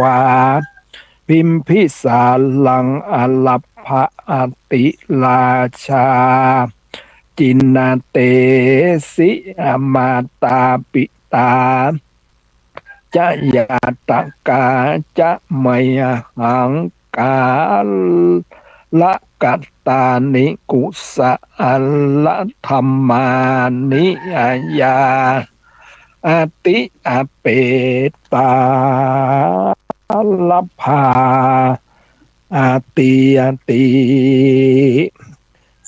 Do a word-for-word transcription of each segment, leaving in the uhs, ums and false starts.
วา พิมพิสารัง อลภะ อติราชา จินเตสิ มาตาปิตา จะญาตกา จะมหังกา ละกัตตานิ กุสะละธัมมานิ อาญา อติอเปตา ลภา อติอติ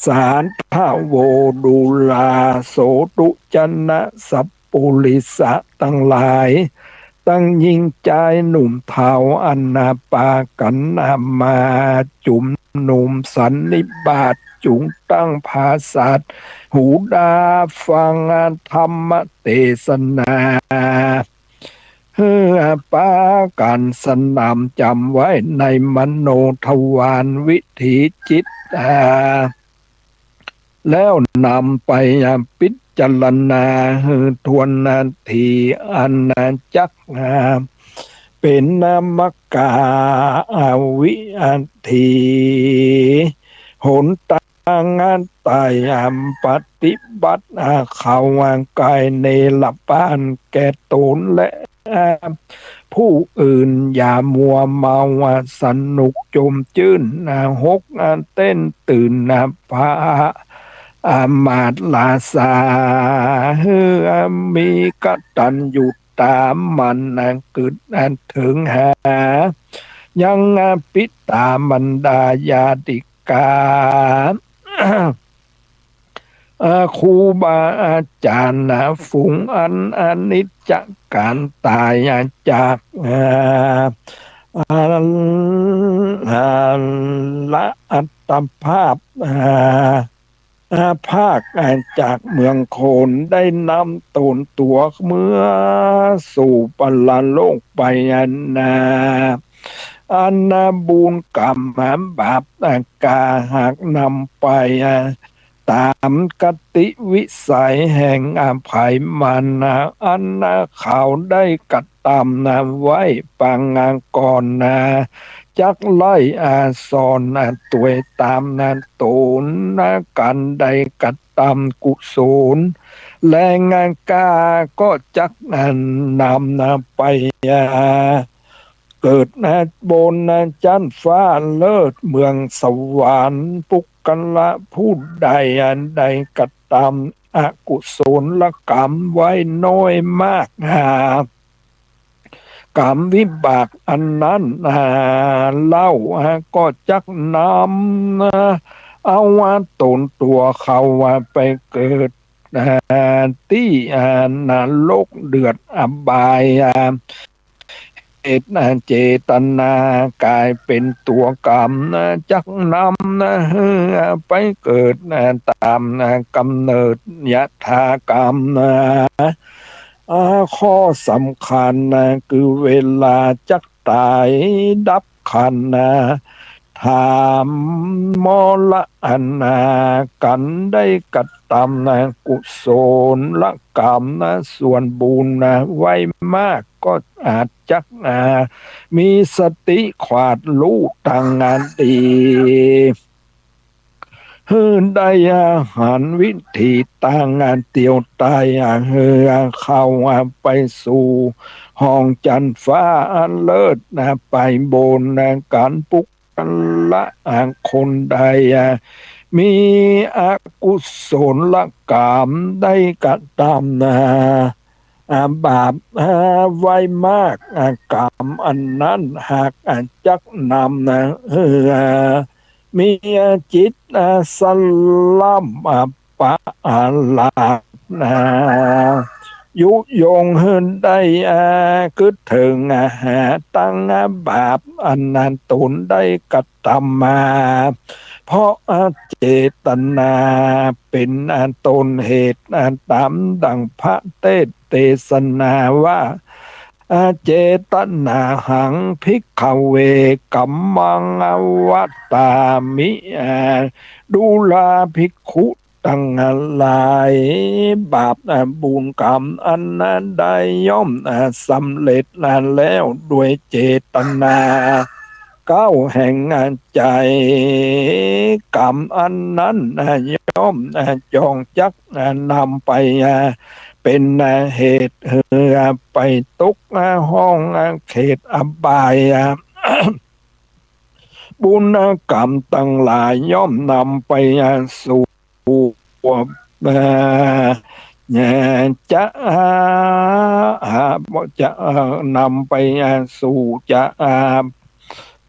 สาธโว ดูราโสตุจนะสัปปุริสะตังหลาย ตังญิงจายหนุ่มเฒ่า อันนาปากั๋นนามาจุมนุมสันนิบาต จุ่งตั้งผาสัตว์ หูดาฟังธรรมเตสนา หื้อปากั๋นสนำจ๋ำไว้ในมโนทวารวิถีจิต อา แล้วนำไปพิจารณาหื้อถ้วนนาที อันจัก อา เป๋นมัคคา อา วิธี หนตาง อันตาย อันปฏิบัติ อา เขา อันก๋ายเนรปานแก่ต๋นและ อา ผู้อื่น อย่ามัวเมา อา สนุกจมจื้น อา หก อา เต้นตื่น อา พระ อา มาตย์ราษา หื้อ อา มีกตัญญูต๋ามัน อา กึ๊ด อา เถิงหา ยัง อา ปิตา บรรดาญาติกา อา ครูบาอาจ๋ารย์ อา ฝูงอันอนิจจัก ก๋านต๋าย อา จาก อา อา อา ละอัตภาพ อา อา ภาค อา จากเมืองโคน ได้นำต๋นตั๋วเมือสู่ปรโลกไป อันนา อันนาบุญกรรม อา บาป อา กาหากนำไป อา ต๋ามกติวิสัยแห่ง อา ใผมัน อา อันนาเขาได้กระตำ อา ไว้ปางก่อน อา จักไล่ อา สอน อา ตวยต๋าม อา ต๋น อา ก๋านได้กระตำกุศล แล อา ก็จัก อา นำ อา ไป อา เกิด อา บน อา จั๊นฟ้าเลิศ เมืองสวรรค์ ปุคคละผู้ใด อา ได้กระตำอกุศลกรรมไว้น้อยมาก อา กรรมวิบากอันนั้น อา เล่า อา ก็จักนำ อา เอา อา ต๋นตั๋วเขา อา ไปเกิด อา ตี้ อา นรกเดือดอบาย อา เหตุ อา เจตนาก๋ายเป๋นตั๋วกรรม อา จักนำ อา หื้อ อา ไปเกิด อา ต๋าม อา ก๋ำเนิดยถากรรม อา อา ข้อสำคัญ อา คือเวลาจักต๋ายดับขันธ์ อา ถามมรณะ อา ก๋านได้กระตำ อา กุศลกรรม อา ส่วนบุญ อา ไว้มาก ก็อาจจัก อา มีสติขวาดฮู้ตาง อา ดี หื้อได้ อา หันวิธีตาง อา เตียวตาย อา หื้อ อา เข้า อา ไปสู่ห้องจั๊นฟ้าอันเลิศ อา ไปบน อา ก๋านปุคคละ อา คนใด อา มีอกุศลกรรมได้กระตำ อา อา บาป อา ไว้มาก อา กรรมอันนั้นหาก อา จักนำ อา หื้อ อา มีจิต อา สล่ำ อา ประหลาด อา ยุยงหื้อได้ อา กึ๊ดเถิง อา หาตาง อา บาปอันนั้นต๋นได้กระตำมา เพราะ อา เจตนาเป๋น อา ต้นเหตุ อา ต๋ามดั่งพระเตสน์เตสนาว่า อา เจตนาหัง ภิกขะเว กัมมัง อา วัตตามิ อา ดูราภิกขุ ตังหลาย บาปบุญกรรมอันใดย่อมสำเร็จแล้วด้วยเจตนา เก๊าแห่งใจ กรรมอันนั้นย่อมจองจักนำไปเป๋นเหตุหื้อไปตกห้องเขตอบาย บุญกรรมตังหลายย่อมนำไปสู่ เอ่อ จะ อ่า จะ เอ่อ นำไปสู่ จะ อ่า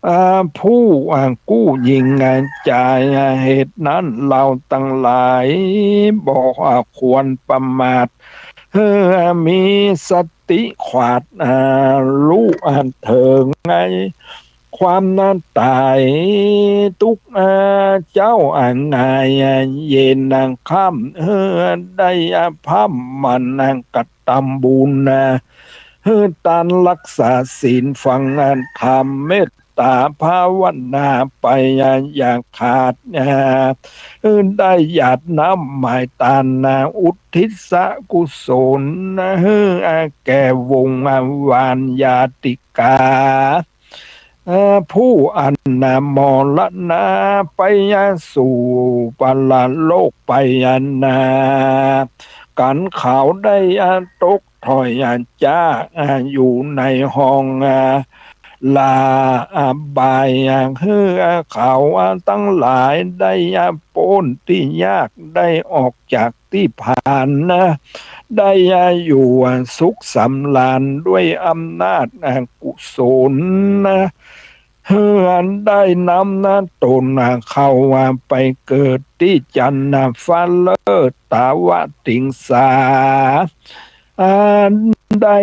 อ่า ผู้ อ่า กู้ยิ่ง อ่า จ่าย อ่า เหตุนั้นเฮาตังหลายบ่ อ่า ควรประมาท หื้อ อ่า มีสติขวาด อ่า ฮู้ อ่า เถิงใน ความต๋าย ตุ๊กข์ อ่า เจ้า อ่า ง่าย อ่า เย็น อ่า ค่ำ หื้อ ได้ อ่า พร่ำหมั่น อ่า กระตำบุญ อ่า หื้อ ตานรักษาศีล ฟัง อ่า ธรรม เมตต๋าภาวนาไป อ่า อย่าขาด อ่า หื้อ ได้หยาดน้ำหมายตาน อ่า อุทิศกุศล อ่า หื้อ อ่า แก่วง อ่า วานญาติกา เอ่อ ผู้อันมรณะไปสู่ปรโลกไปนา กั๋นเขาได้ตกถ้อยจากอยู่ในห้องลาอบาย หื้อเขาตังหลายได้ป๊นตี้ยาก ได้ออกจาก ตี้ผานนา ได้อยู่สุขสำราญด้วยอำนาจกุศลนา หื้อได้นำนาต๋นเข้าไปเกิดตี้จันทร์ฟ้าเลิศตาวติงสา อันได้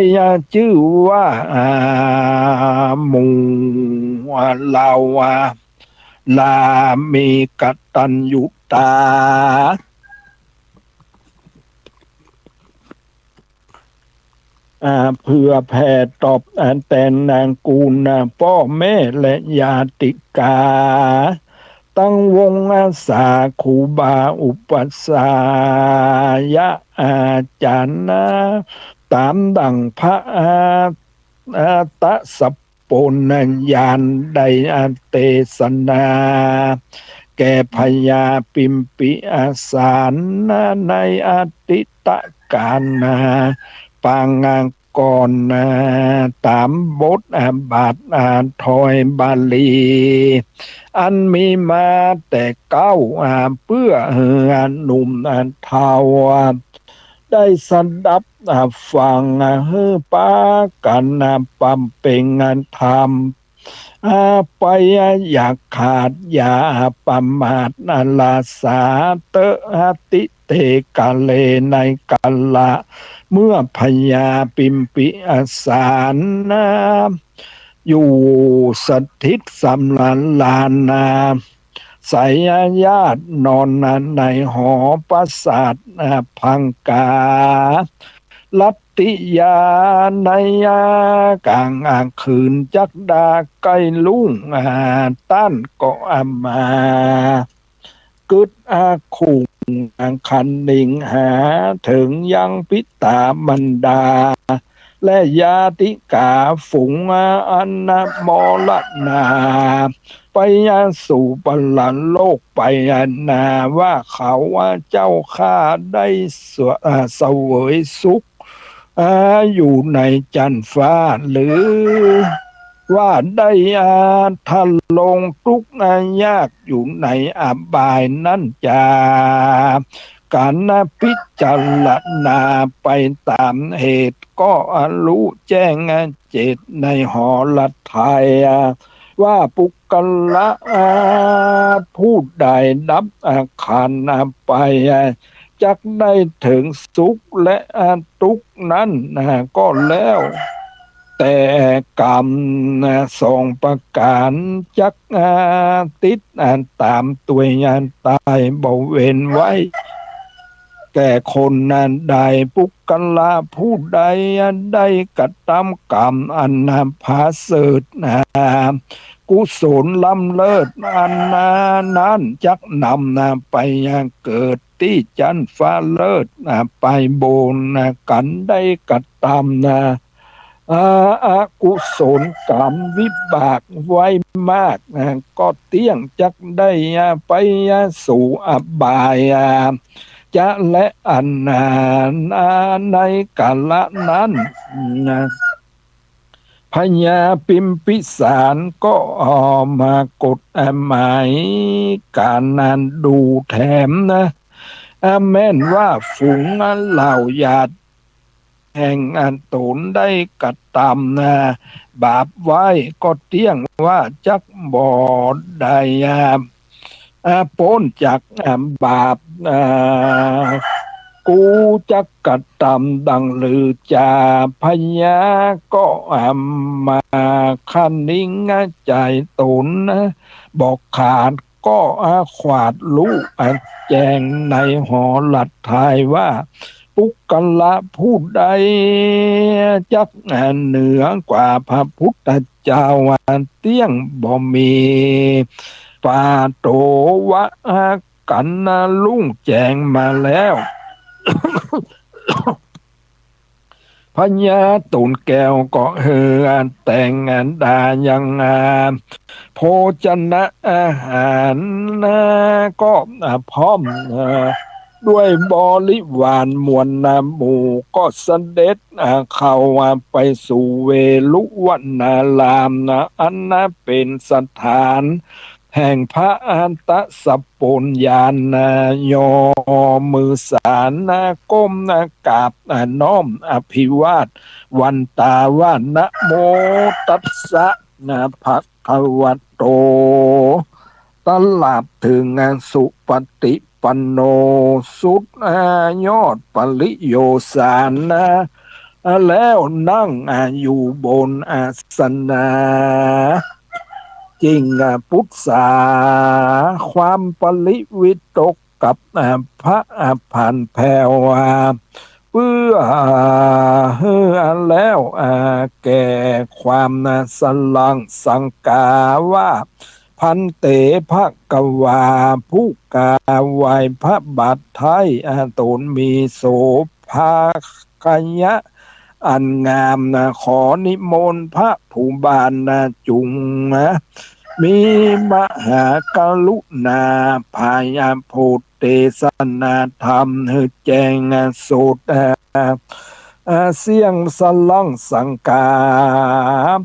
จื้อว่า อ่า หมู่เฮา อ่า ลามีกตัญญูตา อ่า เผื่อแผ่ตอบ อ่า แตนนางกูล อ่า ป้อแม่และญาติกา ตังวงศาครูบาอุปัชฌายะอาจ๋ารย์นา ต๋ามดั่งพระ อ่า อ่า ตะสะ ปนญาณได้เตสนา แก่พญาปิมปิอสารในอดีตกาลนา ปางก่อนนา ต๋ามบทบาทถอยบาลี อันมีมาแต่เก๊า เปื้อหื้อหนุ่มเฒ่า ได้สดับฟัง หื้อปากั๋นบำเพ็งธรรม ไปอย่าขาดอย่าประมาท ลาสาเต๊อะ ติเตกาเล ในกาละเมื่อพญาปิมปิอสารนา อยู่สถิตสำราญนา ไสยญาตินอนในหอปราสาทพังกา รัตติยา ในกลางคืนจักดาใก้รุ่ง ต้านก็มา กึ๊ดคุ่งคะนิงหา เถิงยังปิต๋ามารดา และญาติกาฝูงอันมรณา ไปสู่ปรโลกไปนา ว่าเขาเจ้าข้าได้เสวยสุข อยู่ในจันทร์ฟ้า หรือว่าได้ทรงทุกข์ยากอยู่ในอบายนั้นจา ก๋านพิจารณาไปต๋ามเหตุ ก็รู้แจ้งเจตในหฤทัย ว่าปุคคละผู้ใดดับขันธ์ไป จักได้เถิงสุขและทุกข์นั้นก็แล้วแต่กรรม สองประก๋าน จักติดต๋ามตวยต๋ายบ่เว้นไว้ แก่คนนั้นใด ปุคคละผู้ใดได้กระทำกรรมอันประเสริฐ กุศลล้ำเลิศอันนั้นจักนำไปเกิดตี้ชั้นฟ้าเลิศไปบน กันได้กระทำ อา อกุศลกรรมวิบากไว้มาก ก็เตี้ยงจักได้ไปสู่อบาย จะและอันนั้น ในกาละนั้น พญาพิมพิสารก็ออกมากดหมายการนั้นดูแถมนะ แม่นว่าฝูงเหล่าญาติ แห่งอันตนได้กระทำบาปไว้ก็เตี้ยงว่าจักบ่ได้ อา ป๊นจาก อา บาป อา กูจักกระทำดังลือจา พญาก็ อา มาคะนิงใจตน บ่ขาด ก็ อา ขวาดฮู้ อา แจ้งในหฤทัยว่า ปุคคละผู้ใดจัก อา เหนือกว่าพระพุทธเจ้า อา เตี้ยงบ่มี ปาโตวะ อา กัน อา ลุ่งแจ้งมาแล้ว พญาตนแก้วก็หื้อแต่งดายัง อา โภชนะอาหาร อา ก็ อา พร้อม อา ด้วยบริวารมวลหมู่ ก็เสด็จ อา เข้า อา ไปสู่เวฬุวนาราม อา อันเป๋นสถาน แห่งพระอัตตสพลญาณ ยอมือสาร ก้มกราบน้อมอภิวาท วันตาว่า นะโมตัสสะ ภะคะวะโต ตลอดเถิงสุปฏิปันโน สุดยอดปริโยสาร แล้วนั่งอยู่บนอาสนะ จึงปรึกษาความปริวิตกกับพระผันแผ่ว เปื้อหื้อแล้วแก่ความสลังสังกาว่า ภันเต ภะคะวา ผู้กราบไหว้พระบาทไท้ ตนมีโสภาคยะอันงาม ขอนิมนต์พระผู้บานจุง มีมหากรุณา ไพโพธเตสนาธรรม หื้อแจ้งโสต เสี้ยงสลังสังกา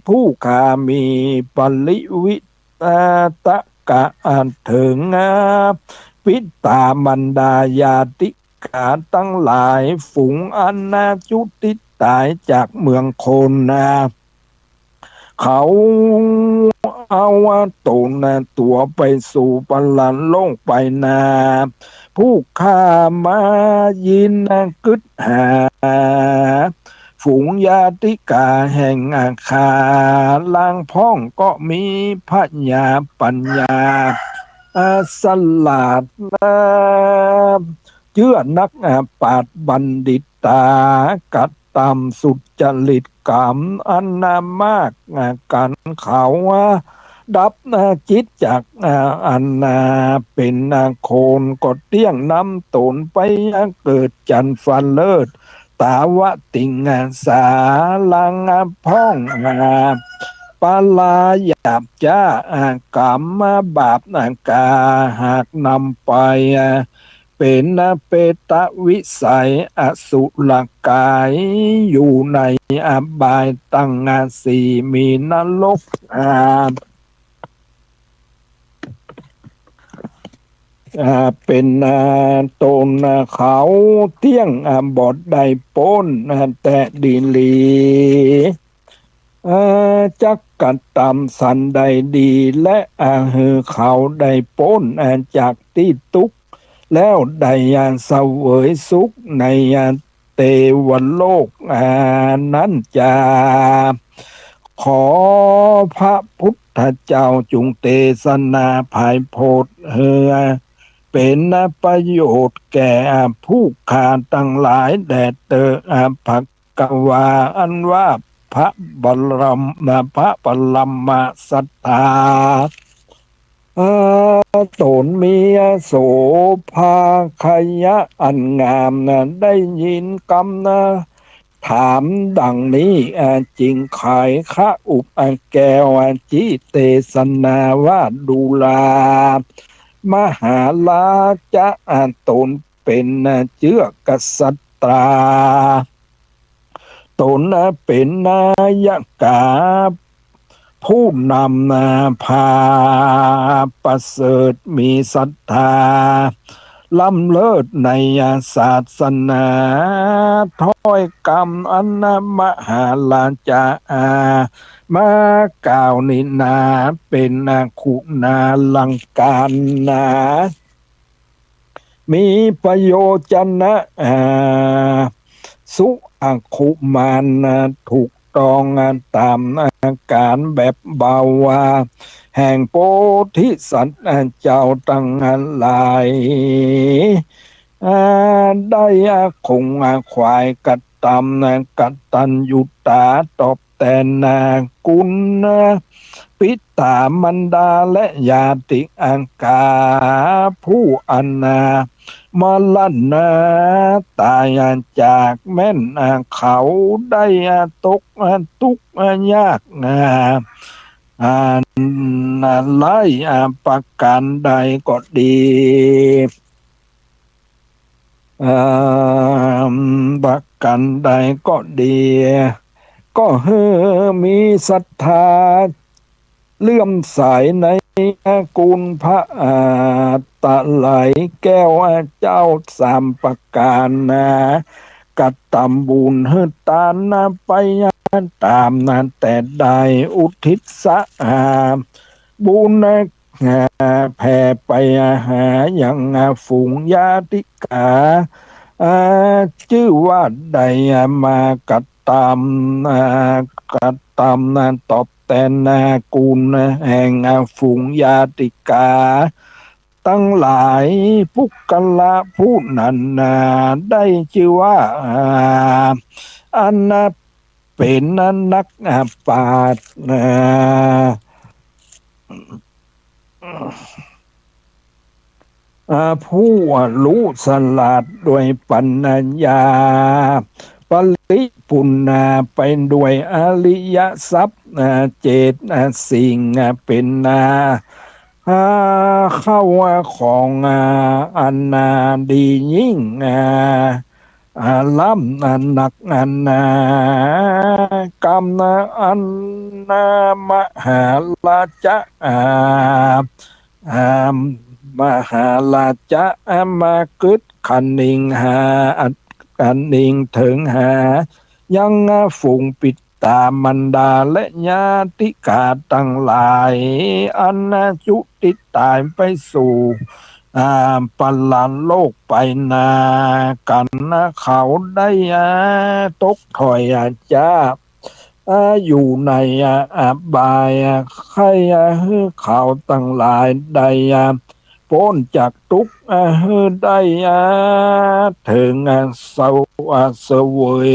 ผู้ข้ามีปริวิตกะเถิง ปิตามัณฑาญาติกาตังหลาย ฝูงอันนาจุติต๋ายจากเมืองคนนา เขาเอาตนตัวไปสู่ปรโลกไปนา ผู้ข้ามายินกึ๊ดหา ฝูงญาติกาแห่งข้า ลางพ่องก็มีพญาปัญญา อา สลาดนา เจื้อนักปราชญ์บัณฑิตากระทำสุจริตกรรมอันนามาก กันเขาดับจิตจากอันเป๋นคน ก็เตี้ยงนำตนไปเกิดจันทร์ฟ้าเลิศ ตาวติงสา ลางพ่อง ปราหยาบจ้ากรรมบาปกา หากนำไป เป๋นเปตวิสัยอสุรกาย อยู่ในอบายตังสี่ มีนรก อ่า อ่า เป๋น อ่า ตน อ่า เขาเตี้ยง อ่า บ่ได้ป๊น อ่า แต่ดีหลี อ่า จักกระทำสันใดดี และ อ่า หื้อเขาได้ป๊น อ่า จากตี้ตุ๊กข์ แล้วได้ อ่า เสวยสุขใน อ่า เตวโลก อ่า นั้นจา ขอพระพุทธเจ้าจุงเตสนาไพโพธ หื้อ เป๋นประโยชน์แก่ผู้ข้าตังหลายแด่เตอ ภควา อันว่าพระบรม พระปรมศรัทธา เอ่อ ต๋นมีโสภาขยะอันงามนะ ได้ยินกำนะ ถามดังนี้ อ่า จึงไขขอุปแก้ว อ่า จิเตสนาว่า ดูรา มหาราชะ อ่า ต๋นเป๋น อ่า เจื้อกษัตรา ต๋น อ่า เป๋นนายกา ผู้นำ อ่า พาประเสริฐ มีศรัทธา ล้ำเลิศในศาสนา ถ้อยกำอันมหาราชะ อ่า มากล่าวนี้นา เป๋นคุณาลังการนา มีประโยชน์นะ อ่า สุอคุมานนะ ถูกต้องต๋ามอาก๋านแบบเบาว่า แห่งโพธิสัตว์เจ้าตังหลาย อ่า ได้คงขวายกระตำกตัญญูตาตอบแตนคุณปิตามารดาและญาติกา ผู้อันมรณาต๋ายจากแม่น เขาได้ตกทุกข์ยาก อันไร้ประก๋านใดก็ดี อ่า ประก๋านใดก็ดี ก็หื้อมีศรัทธาเลื่อมใสในคุณพระ อ่า ตะไลแก้วเจ้าสามประก๋านนะ กระตำบุญหื้อต๋านนะไปต๋ามนะ แต่ได้อุทิศะ อ่า บุญนะ อ่า แผ่ไปหายังฝูงญาติกา อ่า จื้อว่าได้มากระตำ อ่า กระตำตอบแตนคุณแห่งฝูงญาติกาตังหลาย ปุคคละผู้นั้นนา ได้จื้อว่า อ่า อันนะ เป๋นนักปราชญ์ อ่า อ่า ผู้รู้ฉลาดด้วยปัญญา ปริปุณณาไปด้วยอริยทรัพย์ อ่า เจ็ด อ่า สิ่ง อ่า เป๋น อ่า อ่า เข้าของ อ่า อัน อ่า ดียิ่ง อ่า อ่า ล้ำ อ่า นัก อัน อ่า กำ อัน อ่า มหาราชะ อ่า อ่า มหาราชะ อ่า มากึ๊ดคะนิงหา อัดคะนิงเถิงหา ยัง อ่า ฝูงปิตามารดาและญาติกาตังหลาย อัน อ่า จุติต๋ายไปสู่ อ่า ปรโลกไปนา กั๋นนะ เขาได้ อ่า ตกถ้อย อ่า จาก อ่า อยู่ใน อ่า อบาย อ่า ใค่ อ่า หื้อเขาตังหลายได้ อ่า ป๊นจากตุ๊กข์ อ่า หื้อได้ อ่า เถิง อ่า เสว อ่า เสวย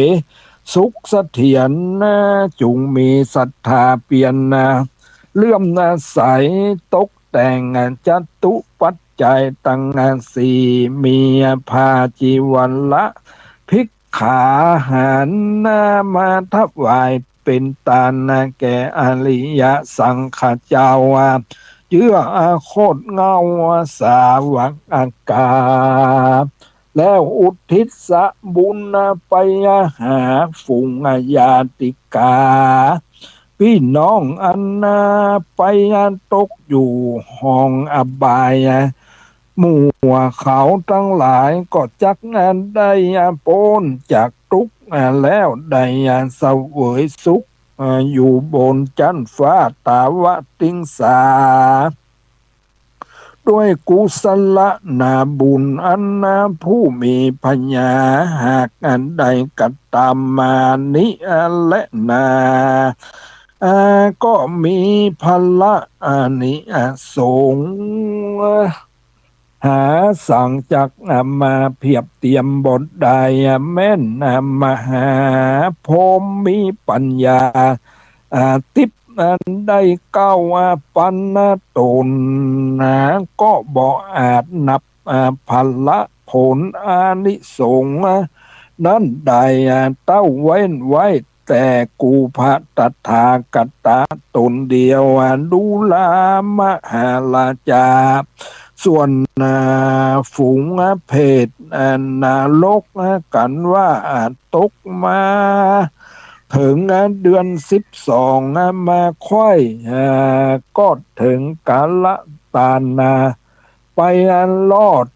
สุขเสถียรนะ จุ่งมีศรัทธาเปียรนะ เลื่อมใสตกแต่ง อ่า จตุปัจจัยตัง อ่า สี่ มี อ่า ผ้าจีวร ภิกขาหารนะ มาถวายเป๋นตานนะ แก่อริยสังฆเจ้า อ่า เจื้อ อ่า โคตรเหง้า อ่า สาวกา แล้วอุทิศบุญไปหาฝูงญาติกา ปี้น้องอันนาไปตกอยู่ห้องอบาย หมู่เขาตังหลายก็จักได้ป๊นจากตุ๊กข์แล้วได้เสวยสุขอยู่บนจั๊นฟ้าตาวติงสา ด้วยกุศลนาบุญอันนาผู้มีพญาหากอันได้กระตำมานี้แลนา อ่า ก็มีผละอานิสงส์ หาสังจักมาเพียบเตียมบ่ได้ แม่นมหาพรหมมีปัญญา อา ติ๊บอันได้เก้าปันต๋น ก็บ่อาจนับผละผลอานิสงส์นั้นได้ เต้าเว้นไว้ แต่กูพระตถาคตะต๋นเดียว ดูรามาหาราจา ส่วนฝูงเปรตนรกกั๋นว่า ตกมาเถิงเดือนสิบสองมาใค่ ก็เถิงกาละตานนา ไปรอด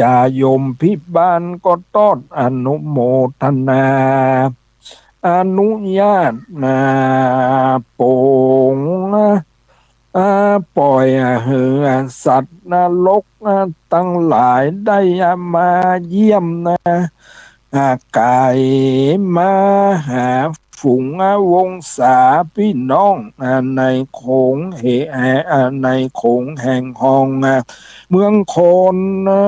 จายมพิบาลก็ต้องอนุโมทนา อนุญาตโป๋ง อ่า ป่อยหื้อสัตว์นรกตังหลายได้มาเยี่ยมนะ อ่า ก๋ายมาหาฝูงวงศาปี้น้อง อ่า ในโขงเห อ่า ในโขงแห่งฮอง อ่า เมืองโคน อ่า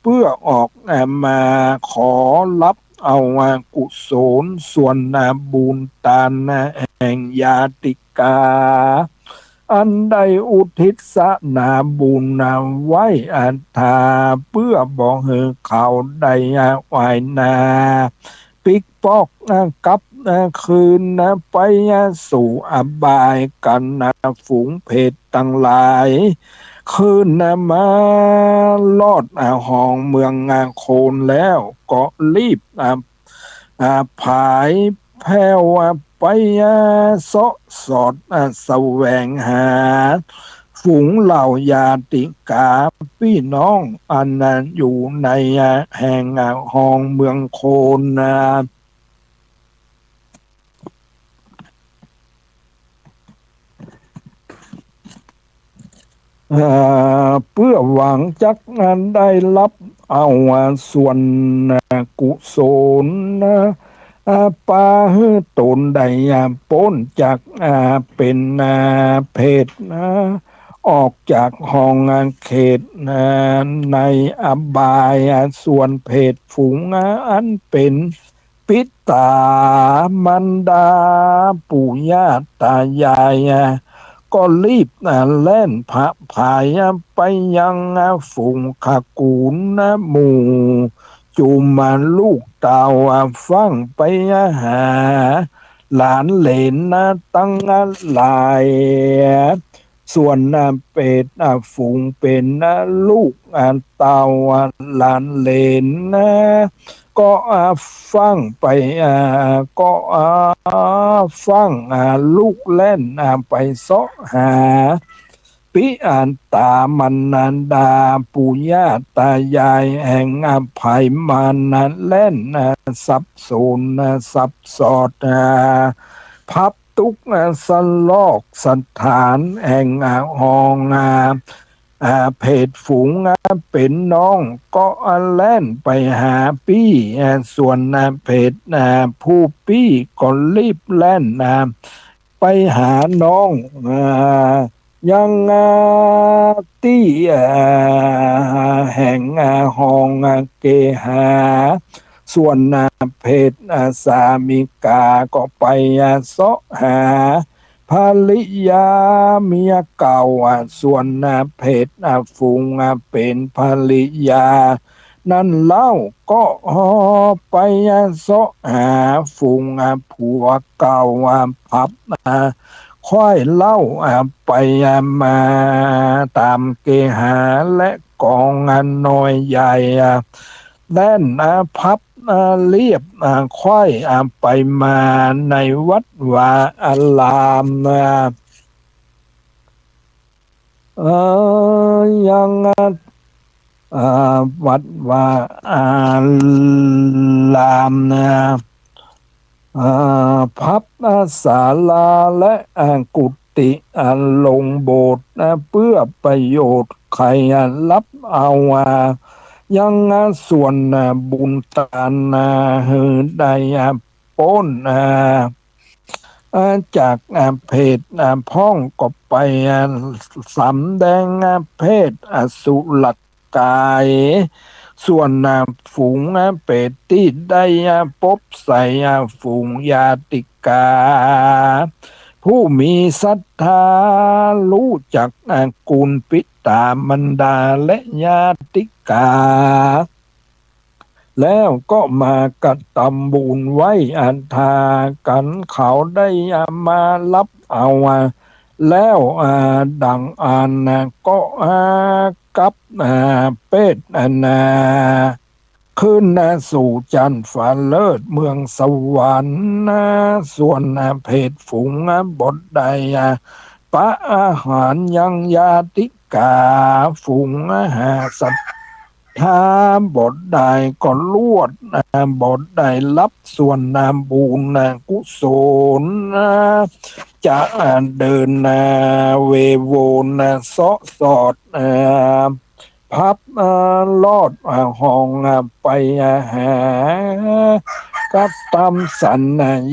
เปื้อออก อ่า มาขอฮับเอา อ่า กุศลส่วน อ่า บุญตาน อ่า แห่งญาติกา อันได้อุทิศนาบุญไว้ อันถาเปื้อบ่หื้อเขาได้อายหน้า ปิ๊กป๊อกกลับคืนไปสู่อบายกั๋น ฝูงเปรตตังหลาย คืนมารอดฮองเมืองโคนแล้ว ก็รีบ อ่า ผายแผ่วไป อ่า เสาะสอด อ่า แสวงหา ฝูงเหล่าญาติกาปี้น้อง อันอยู่ใน อ่า แห่ง อ่า ฮองเมืองโคนนา เอ่อ เปื้อหวังจักได้ฮับเอาส่วนกุศล ปาหื้อต๋นได้ป๊นจากเป๋นเปรต ออกจากฮองเขตในอบาย ส่วนเปรตฝูงอันเป๋น ปิต๋ามารดาปู่ย่าต๋ายาย ก็รีบแล่นผะผายไปยังฝูงขกูลหมู่จุมลูกเต้า ฟั่งไปหาหลานเหลนตังหลาย ส่วนเปรตฝูงเป๋นลูกเต้าหลานเหลน ก็ฟั่งไป ก็ฟั่งลูกแล่นไปเสาะหา ปิต๋ามารดาปู่ย่าต๋ายายแห่งไพร่มารแล่นสับสนสับสอด พับ ตุ๊กสลอกสถานแห่งฮอง อ่า เปรตฝูงเป๋นน้อง ก็แล่นไปหาปี้ ส่วนเปรตผู้ปี้ก็รีบแล่นไปหาน้อง ยังตี้แห่งฮองเกหา ส่วนเปรตสามิกาก็ไปเสาะหาภริยาเมียเก่า ส่วนเปรตฝูงเป๋นภริยานั้นเล่า ก็ไปเสาะหาฝูงผัวเก่า พับไขว่เล่าไปมาต๋ามเกหาและก๋องน้อยใหญ่ แล่นพับเลียบไขว่ไปมาในวัดวาอาราม เอ่อ ยัง เอ่อ วัดวาอาราม เอ่อ พับศาลาและกุฏิ ลงโบสถ์ เปื้อประโยชน์ใค่ฮับเอา ยังส่วนบุญตาน หื้อได้ป๊น อ่า จาก อ่า เพศ อ่า พ่องก็ไป อ่า สำแดง อ่า เพศ อ่า สุรกาย ส่วน อ่า ฝูง อ่า เปรตตี้ได้ อ่า ปบใส่ อ่า ฝูงญาติกา ผู้มีศรัทธา ฮู้จัก อ่า กุณปิตามารดาและญาติกา แล้วก็มากระตำบุญไหว้ อ่า ทากั๋น เขาได้ อ่า มาฮับเอา อ่า แล้ว อ่า ดังอั้น อ่า ก็ อ่า กลับ อ่า เปรต อ่า ขึ้น อ่า สู่จั๊นฟ้าเลิศเมืองสวรรค์ อ่า ส่วน อ่า เพศฝูง อ่า บ่ได้ อ่า ประหารยังญาติกา ฝูง อ่า หาศรัทธาบ่ได้ก็ลวด อ่า บ่ได้ฮับส่วน อ่า บุญ อ่า กุศล อ่า จะ อ่า เดิน อ่า เววน อ่า เสาะสอด อ่า พับ อ่า ลอด อ่า ห้อง อ่า ไป อ่า หา กระตำสัญ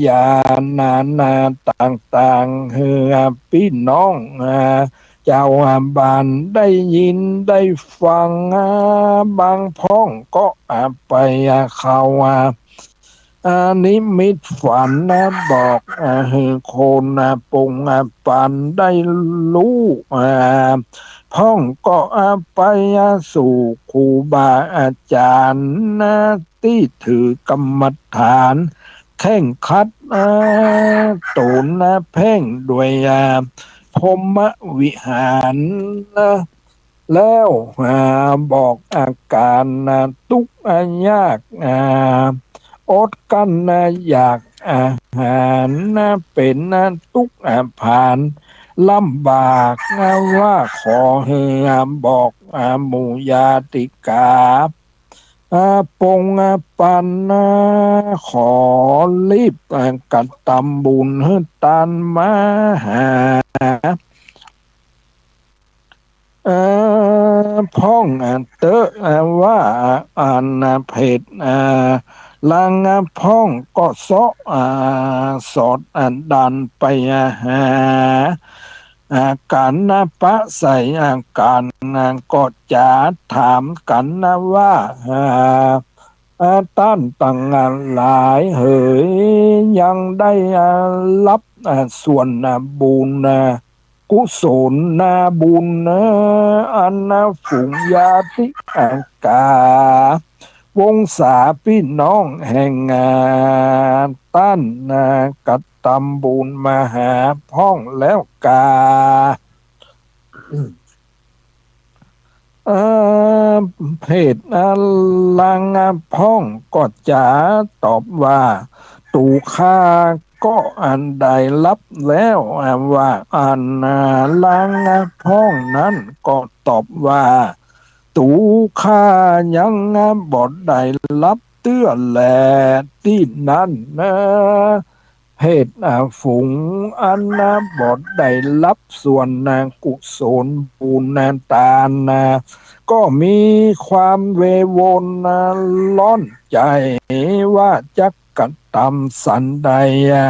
ญานานาต่างๆ หื้อ อ่า ปี้น้อง อ่า เจ้า อ่า บ้านได้ยินได้ฟัง อ่า บางพ่องก็ อ่า ไป อ่า เข้า อ่า อ่า นิมิตฝัน อ่า บอก อ่า หื้อคน อ่า ปง อ่า ปันได้ฮู้ อ่า พ่องก็ อ่า ไป อ่า สู่ครูบาอาจ๋ารย์ อ่า ตี้ถือกรรมฐาน เคร่งครัด อ่า ต๋น อ่า เพ่งด้วย อ่า พรหมวิหาร อ่า แล้ว อ่า บอกอาก๋าน อ่า ตุ๊กข์ อ่า ยาก อ่า อดกลั้น อ่า อยากอาหาร อ่า เป๋น อ่า ตุ๊กข์ อ่า ผาน ลำบาก อ่า ว่าขอหื้อ อ่า บอก อ่า หมู่ญาติกา อ่า ปง อ่า ปัน อ่า ขอรีบ อ่า กระตำบุญหื้อตานมาหา เอ่อ พ่อง อ่า เต๊อะ อ่า ว่า อ่า อัน อ่า เพศ อ่า ลาง อ่า พ่องก็เซาะ อ่า สอด อ่า ดันไป อ่า หา อ่า กั๋น อ่า ปะใส่ อ่า กั๋น อ่า ก็จะถามกั๋น อ่า ว่า อ่า อ่า ต้านตังหลายเหย ยังได้ อ่า ฮับ อ่า ส่วน อ่า บุญ อ่า กุศลนาบุญ เออ อันนาฝูงญาติกา วงศาปี้น้องแห่ง อ่า ต้าน อ่า กระตำบุญมาหาพ่องแล้วกา เออ เพศ อ่า ลาง อ่า พ่องก็จะตอบว่า ตั๋วข้าก็อันได้ฮับแล้ว อ่า ว่าอัน อ่า ลาง อ่า พ่องนั้นก็ตอบว่า ตั๋วข้ายัง อ่า บ่ได้ฮับเตื้อแล ตี้นั้นนะ เพศ อ่า ฝูงอัน อ่า บ่ได้ฮับส่วน อ่า กุศลบุญ อ่า ตาน อ่า ก็มีความเววน อ่า ร้อนใจ๋ว่าจักกระตำสันใด อ่า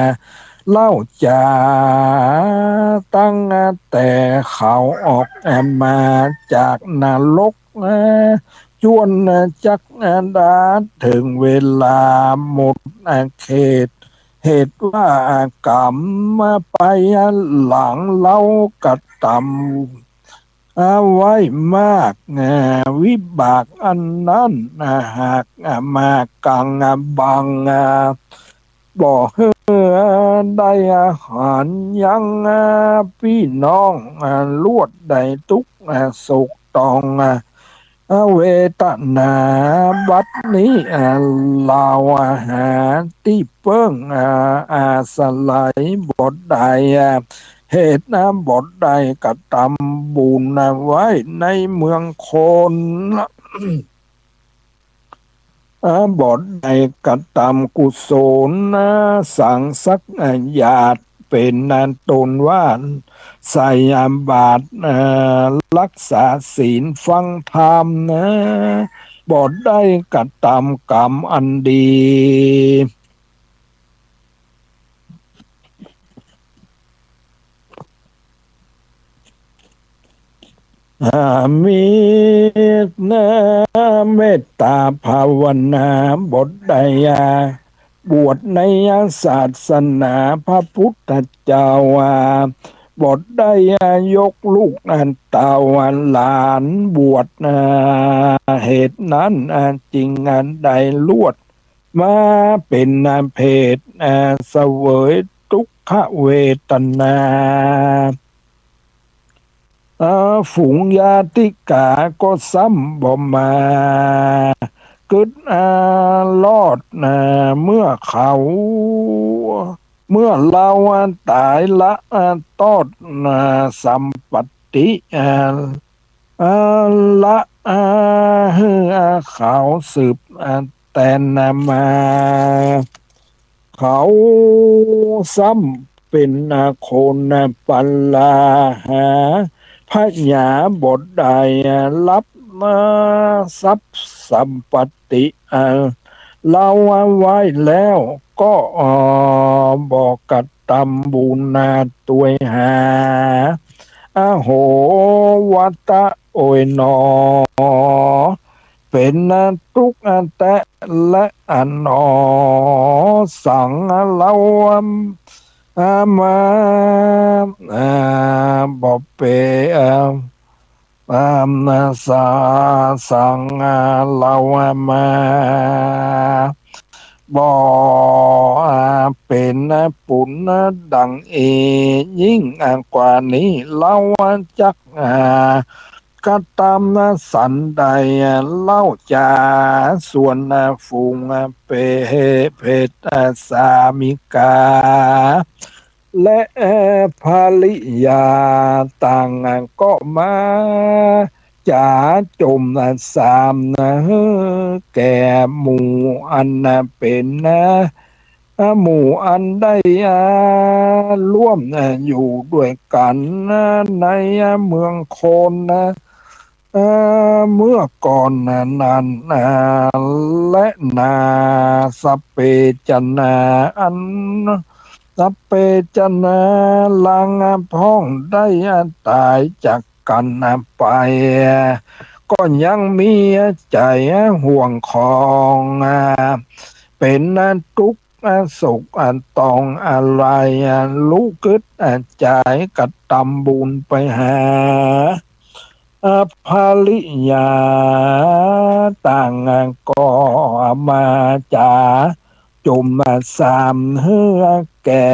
เล่าจ๋า ตั้งแต่เขาออก อ่า มาจากนรก อ่า จ้วน อ่า จัก อ่า ดาเถิงเวลาหมด อ่า เขต เหตุว่า อ่า กรรมมาไป อ่า หลังเฮากระตำ อ่า ไว้มาก อ่า วิบากอันนั้น อ่า หาก อ่า มากั๋ง อ่า บัง อ่า บ่หื้อได้อาหารยัง อ่า ปี้น้อง อ่า ลวดได้ตุ๊กข์ อ่า โศกตอง อ่า อ่า เวทนา บัดนี้ อ่า เฮา อ่า หาตี้เปิ้ง อ่า อาศัยบ่ได้ อ่า เหตุ อ่า บ่ได้กระตำบุญ อ่า ไว้ในเมืองคน อ่า บ่ได้กระตำกุศลนะ สังสัก อ่า หยาด เป๋นอันต๋นว่า ใส่ อ่า บาตร อ่า รักษาศีล ฟังธรรมนะ บ่ได้กระตำกรรมอันดี อ่า มี นะ เมตต๋าภาวนาบ่ได้ อ่า บวชในศาสนาพระพุทธเจ้า อ่า บ่ได้ อ่า ยกลูก อ่า เต้า อ่า หลานบวช อ่า เหตุนั้น อ่า จึง อ่า ได้ลวดมาเป๋น อ่า เพท อ่า เสวยทุกขเวทนา อ่า ฝูงญาติกาก็ซ้ำบ่มา กึ๊ด อ่า รอด อ่า เมื่อเขา เมื่อเฮา อ่า ต๋ายละ อ่า ตอด อ่า สัมปัตติ อ่า อ่า ละ อ่า หื้อ อ่า เขาสืบ อ่า แตน อ่า มา เขาซ้ำเป๋น อ่า คน อ่า ปลาหาผญาบ่ได้ อ่า ฮับ อ่า ทรัพย์สัมปัตติ อ่า เฮาไว้แล้วก็ อ่า บ่กระตำบุญ อ่า ตวยหา อโห วัตะ โอยหนอ เป๋น อ่า ตุ๊กข์ อ่า แต๊แล อ่า หนอ สัง อ่า เฮา อ่า มา อ่า บ่เป๋ อ่า อ่า สา สัง อ่า เฮา อ่า มา บ่ อ่า เป๋น อ่า ปุญ อ่า ดังอี้ยิ่ง อ่า กว่านี้ เฮา อ่า จัก อ่า กระตำ อ่า สันใด อ่า เล่าจา ส่วน อ่า ฝูง อ่า เป เพท อ่า สามิกา และ เอ่อ ภริยาต่าง อ่า ก็มา จ๋าจม อ่า สาม นะ แก่หมู่อัน อ่า เป๋น นะ อ่า หมู่อันได้ อ่า ร่วม อ่า อยู่ด้วยกั๋น นะ ใน อ่า เมืองโคน นะ เอ่อ เมื่อก่อน นะ นั้น อ่า และนา สัพเพ จนา อัน สัพเพ จนา ลาง อ่า พ่องได้ อ่า ต๋ายจากกั๋น อ่า ไป อ่า ก็ยังมี อ่า ใจ๋ อ่า ห่วงของ อ่า เป๋น อ่า ตุ๊กข์ อ่า โศก อ่า ตอง อาลัย อ่า ลุกึ๊ด อ่า จ๋ายกระตำบุญไปหา อ่า ภริยาต่าง อ่า ก็มาจ๋าจม อ่า สาม หื้อ อ่า แก่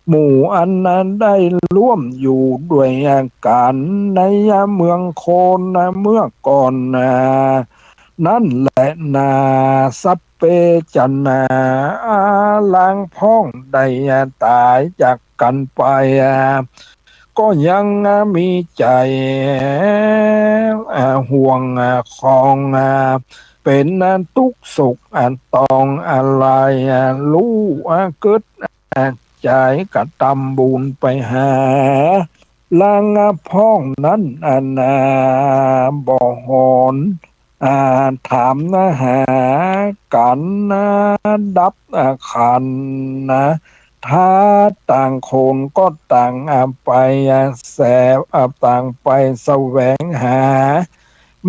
หมู่อัน อ่า ได้ร่วมอยู่ด้วย อ่า กั๋นใน อ่า เมืองโคน อ่า เมื่อก่อน อ่า นั้นแลนา สัพเพ จนา อา ลางพ่องได้ อ่า ต๋ายจากกั๋นไป อ่า ก็ยัง อ่า มีใจ๋ อ่า ห่วง อ่า ของ อ่า เป๋น อ่า ตุ๊กข์โศก อ่า ตอง อาลัย อ่า ลุก อ่า กึ๊ด อ่า จ๋ายกระตำบุญไปหา ลาง อ่า พ่องนั้น อ่า นา บ่หอน อ่า ถาม นะ หากั๋น นะ ดับ อ่า ขันธ์ นะ ถ้าต่างคนก็ต่าง อ่า ไป อ่า แสว อ่า ต่างไปแสวงหา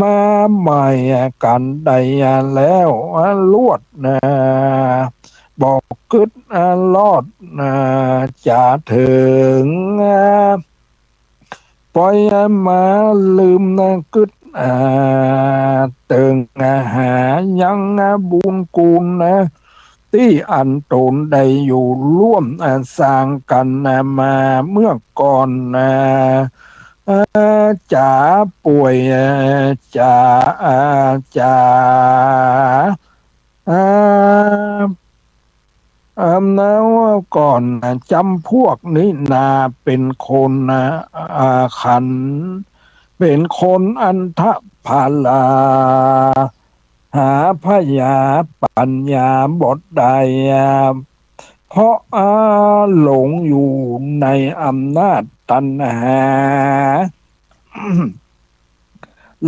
มาใหม่ อ่า กั๋นใด อ่า แล้ว อ่า ลวด นะ บ่กึ๊ด อ่า รอด นะ จ๋าเถิง อ่า ปอย อ่า มาลืม นะ กึ๊ด อ่า เติง อ่า หายัง อ่า บุญคุณ นะ ตี้อันต๋นได้อยู่ร่วม อ่า สร้างกั๋น อ่า มาเมื่อก่อน อ่า อ่า จ๋าป่วย อ่า จ๋า อ่า จ๋า อ่า อ่า นะ ก่อน อ่า จำพวกนี้นา เป๋นคน อ่า อ่า ขัน เป๋นคนอันธพาลา หาผญาปั๋ญญาบ่ได้ อ่า เพราะ อ่า หลงอยู่ในอำนาจตัณหา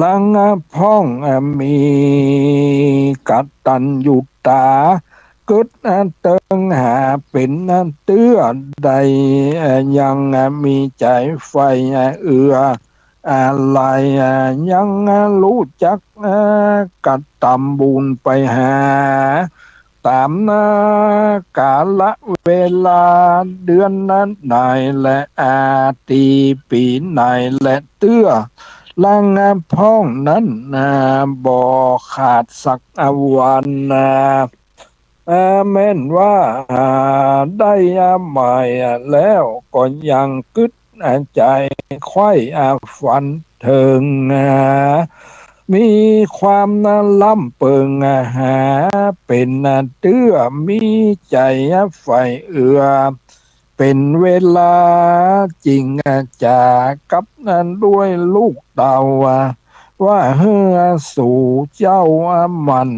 ลาง อ่า พ่อง อ่า มีกตัญญูตา กึ๊ด อ่า เติงหาเป๋น อ่า เตื้อใด อ่า ยัง อ่า มีใจ๋ใฝ่ อ่า เอื้อ อะไร ยังฮู้จักกระตำบุญไปหา ต๋ามกาละเวลา เดือนไหนและอาตี๋ปี๋ไหนและเตื้อ ละพ่องนั้นบ่ขาดสักวัน แม่นว่าได้ใหม่แล้วก็ยังกึ๊ดใจ๋ใค่ฝันเถิง มีความล้ำเปิงหา เป๋นเตื้อมีใจ๋ใฝ่เอือ เป๋นเวลาจิ่งจ๋ากับด้วยลูกเต้า ว่าหื้อสูเจ้ามัน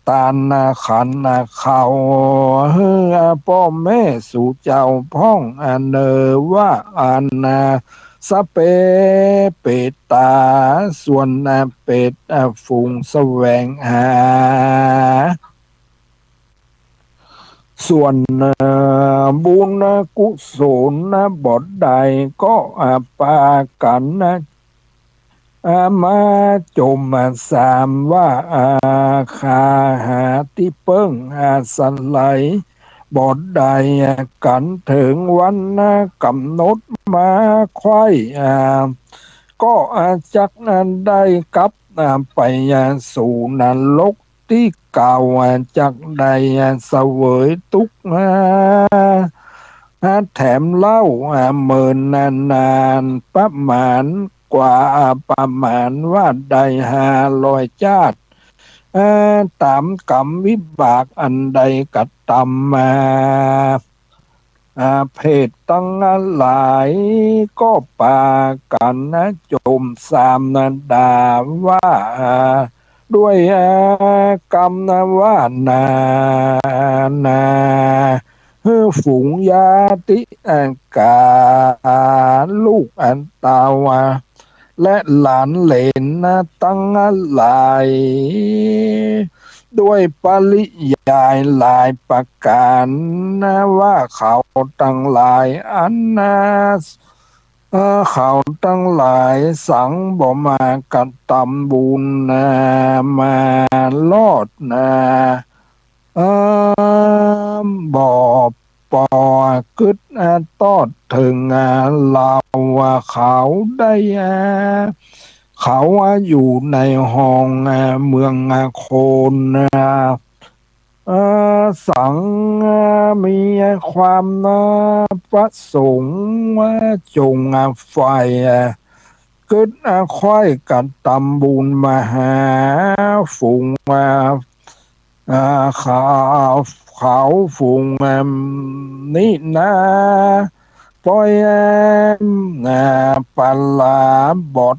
ตานขันข้าว หื้อป้อแม่สูเจ้าพ่องเนอ ว่าอันสะเปะเปตต๋า ส่วนเปตฝูงแสวงหา ส่วนบุญกุศลบ่ได้ก็ปากั๋นมาจ่มสามว่า ข้าหาตี้เปิ้งอาศัยบ่ได้ กั๋นเถิงวันก๋ำหนดมาใค่ ก็จักได้กลับไปสู่นรกตี้เก่า จักได้เสวยตุ๊กข์แถมเล่าเมินนาน ประมาณกว่าประมาณว่าได้ห้าร้อยจาติ ต๋ามกรรมวิบากอันได้กระตำมา เปตตังหลายก็ปากั๋นจ่มสามด่าว่า ด้วยกรรมว่านานา หื้อฝูงญาติกา ลูกเต้า และหลานเหลนตังหลาย ด้วยปริยายหลายประก๋าน ว่าเขาตังหลายอัน เขาตังหลายสังบ่มากระตำบุญมารอด บ่ปอกึ๊ดตอดเถิงเฮาเขาได้ เขาอยู่ในห้องเมืองคน สังมีความประสงค์จงใฝ่กึ๊ดใค่กระตำบุญมาหาฝูง เขา เขาฝูงนี้นา ป้อยปลาบอด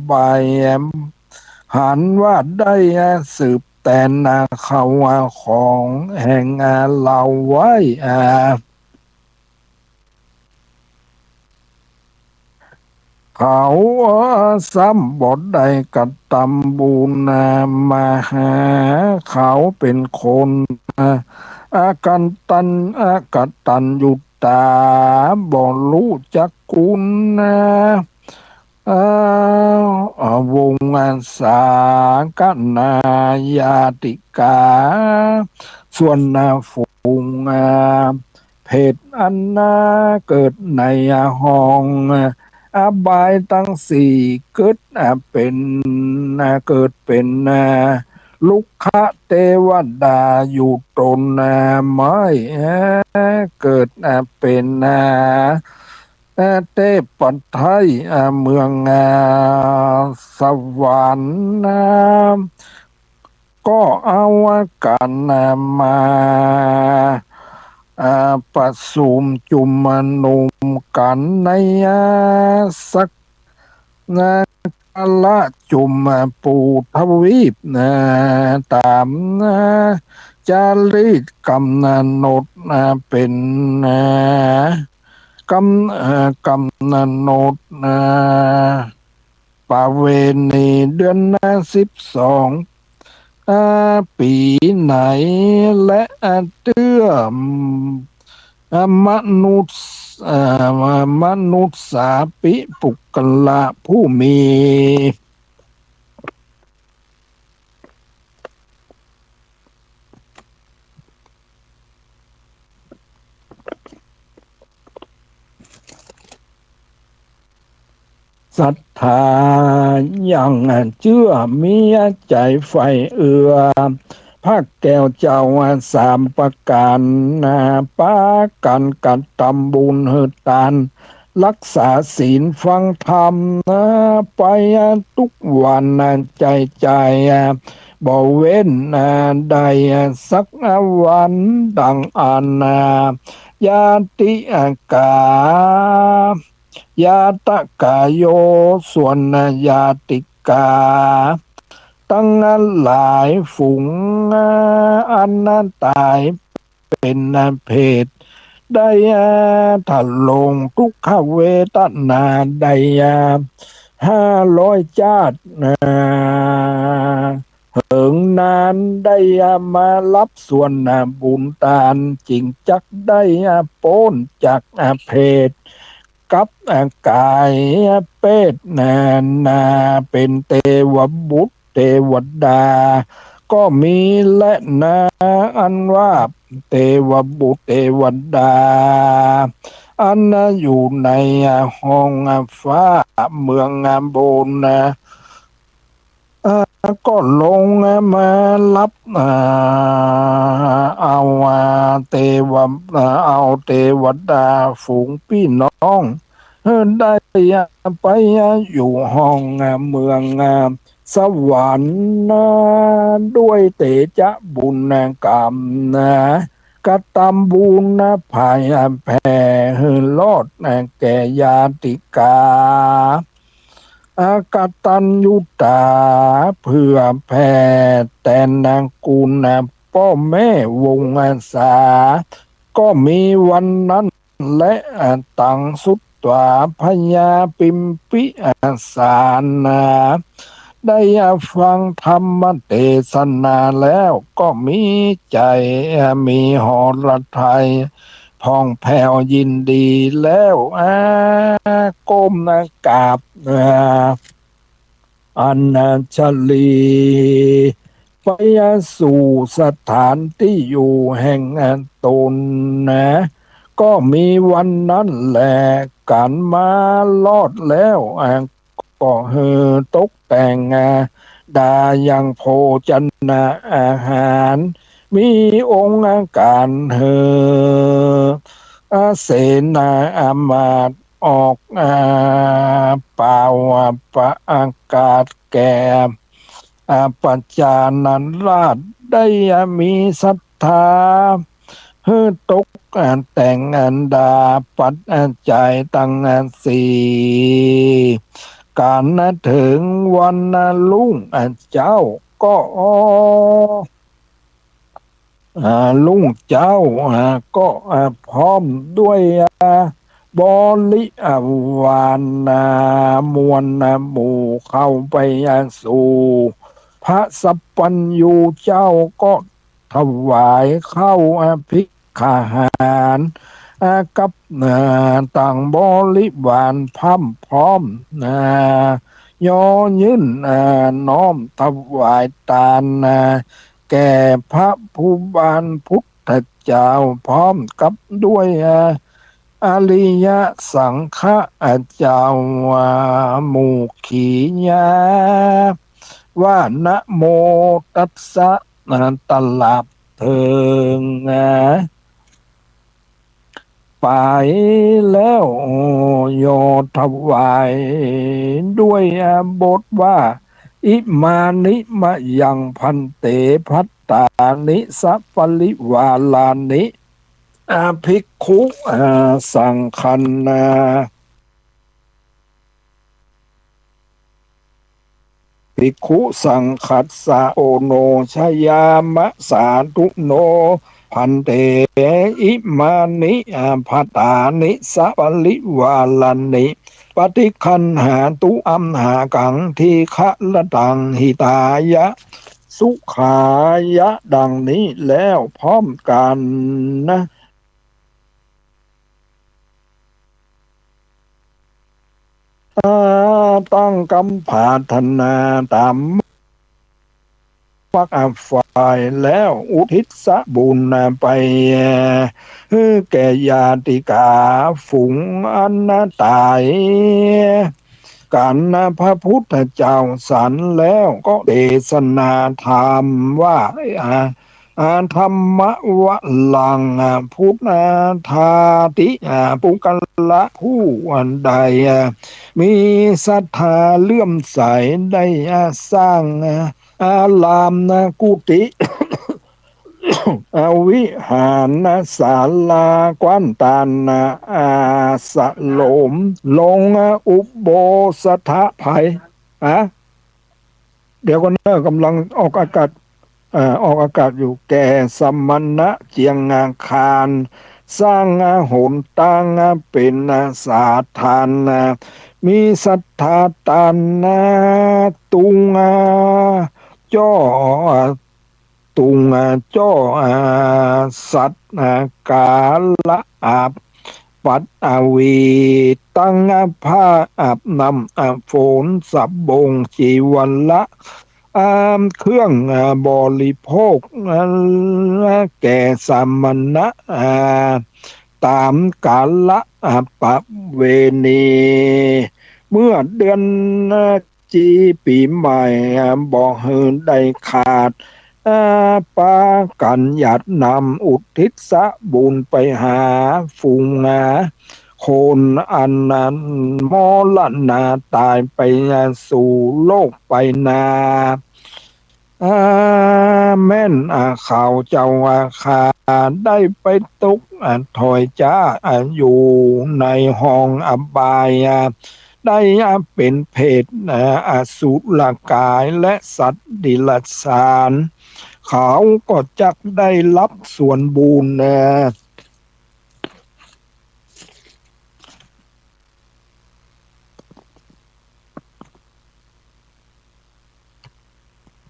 ใบ หันว่าได้สืบแตนเขาของแห่งเฮาไว้ เขาซ้ำบ่ได้กระตำบุญมาหา เขาเป๋นคนอกตัญ อกตัญญูตา บ่ฮู้จักคุณ วงศาคณาญาติกา ส่วนฝูง เปตอันนาเกิดในห้องอบายตังสี่ เกิดเป๋น เกิดเป๋น รุกขเตวดาอยู่ต๋นไม้ เกิดเป๋น เทพไทยเมืองสวรรค์ ก็เอากั๋นมาประสุมจุมนุมกั๋นในสัก กาละจุมปูทวีป ต๋ามจารีตกำหนดเป๋น กำ กำหนด ประเวณีเดือนสิบสอง ปี๋ไหน และเตื้อมนุษย์ เอ่อ มนุสสาปิปุคคละผู้มี ศรัทธายังเจื้อมีใจ๋ใฝ่เอื้อ พระแก้วเจ้าสามประก๋านนา ปากั๋นกระทำบุญหื้อตาน รักษาศีลฟังธรรมนา ไปทุกวันนา ใจ๋ใจ๋บ่เว้นนา ได้สักวันดังอั้นนา ญาติกา ญาตกาโย ส่วนญาติกาตังหลายฝูง อันต๋ายเป๋นเพทย์ ได้ทรงทุกขเวทนา ได้ห้าร้อยจ๊าตินา เถิงนานได้มาฮับส่วนบุญตาน จึงจักได้ป๊นจากเพทย์ กับก๋ายเปรตนา นาเป๋นเตวบุตรเตวดา ก็มีแลนา อันว่าเตวบุตรเตวดา อันอยู่ในห้องฟ้าเมืองบนนา อ่า ก็ลงมาฮับ อ่า เอา อ่า เตวะ อ่า เอาเตวดาฝูงปี้น้อง เออ ได้ไปอยู่ห้องเมืองสวรรค์นา ด้วยเตจะบุญกรรมนา กระทำบุญนา ผายแผ่หื้อรอดนา แก่ญาติกา อกตัญญูตา เผื่อแผ่แตนนา กุณพ่อแม่วงศา ก็มีวันนั้นแล ตังสุตวาพญาปิมปิสารนา ได้ฟังธรรมเตสนาแล้ว ก็มีใจ๋ มีหฤทัยผ่องแผ้วยินดีแล้ว อ่า ก้มหน้ากราบ อ่า อัญชลี ไปสู่สถานตี้อยู่แห่งตนนา ก็มีวันนั้นแล กั๋นมารอดแล้ว อ่า ก็หื้อตกแต่ง อ่า ดายังโภชนาอาหาร มีองค์อาการหื้อ อ่า เสนาอามาตย์ออก อ่า ป่าวประกาศแก่ อ่า ประชาราษฎร์ได้มีศรัทธา หื้อตก อ่า แต่งอันดาปัจจัยตัง อ่า สี่ กั๋นเถิงวันรุ่ง อ่า เจ๊าก็ อ่า รุ่งเจ๊า อ่า ก็ อ่า พร้อมด้วย อ่า บริวาร อ่า มวล อ่า หมู่เข้าไป อ่า สู่ พระสัพพัญญูเจ้าก็ถวายข้าว อ่า ภักขหาร อ่า กับ อ่า ตังบริวารพร่ำพร้อม อ่า ย่อยื่น อ่า น้อมถวายตาน อ่า แก่พระผู้บานพุทธเจ้า พร้อมกับด้วย อ่า อริยสังฆะ อ่า เจ้า อ่า หมู่ขีญา ว่านะโมตัสสะ อ่า ตราบเถิง อ่า ไปแล้ว ย่อถวายด้วยบทว่า อิมานิมะยังภันเต ภัตตานิ สะปะริวารานิ อาภิกขุ อา สังฆันนา ภิกขุสังฆัสสะ โอโนชยามะ สาธุโน ภันเต อิมานิ อา ภัตตานิ สะปะริวารานิ ปะฏิคันหาตุ อัมหากัง ทีฆะระตัง หิตายะ สุขายะ ดังนี้แล้วพร้อมกันนะ ตั้งกำปรารถนาต๋าม มัก ฝ่ายแล้วอุทิศบุญไปหื้อแก่ญาติกาฝูงอันต๋าย กั๋น พระพุทธเจ้าสรรแล้วก็เตสนาธรรมว่า อา อา ธัมมะวะรัง พุทธาทิ อา ปุคคละผู้อันใด อา มีศรัทธาเลื่อมใสได้ อา สร้าง อา อาราม อา กุฏิ อา วิหาร อา ศาลา กว้านตาน อา อา สโลม ลง อา อุโบสถะไพร ฮะ เดี๋ยวก่อนเนอะ กำลังออกอากาศ เอ่อ ออกอากาศอยู่ แก่สมณะเจียงอาคาร สร้าง อา หนตาง อา เป๋น อา สาธาร อา มีศรัทธาตาน อา ตุง อา จ้อ อา ตุง อา จ้อ อา สัตว์ อา กาละ อา ปัตตวี ตัง อา ผ้าอาบน้ำ อา โฝน สบง จีวร อา เครื่อง อา บริโภค อา แก่สมณะ อา ต๋ามกาละ อา ประเวณี เมื่อเดือน อา จี๋ปี๋ใหม่ อา บ่หื้อได้ขาด อา ปากั๋นหยาดน้ำอุทิศบุญไปหาฝูง อา คนอันนั้นมรณาต๋ายไป อา สู่โลกไปนา อา แม้น อา เขาเจ้า อา ข้าได้ไปตก อา ถ้อยจ๊า อา อยู่ในห้องอบาย อา ได้ อา เป๋นเปรต อา อสุรกาย และสัตว์เดรัจฉาน เขาก็จักได้รับส่วนบุญ อา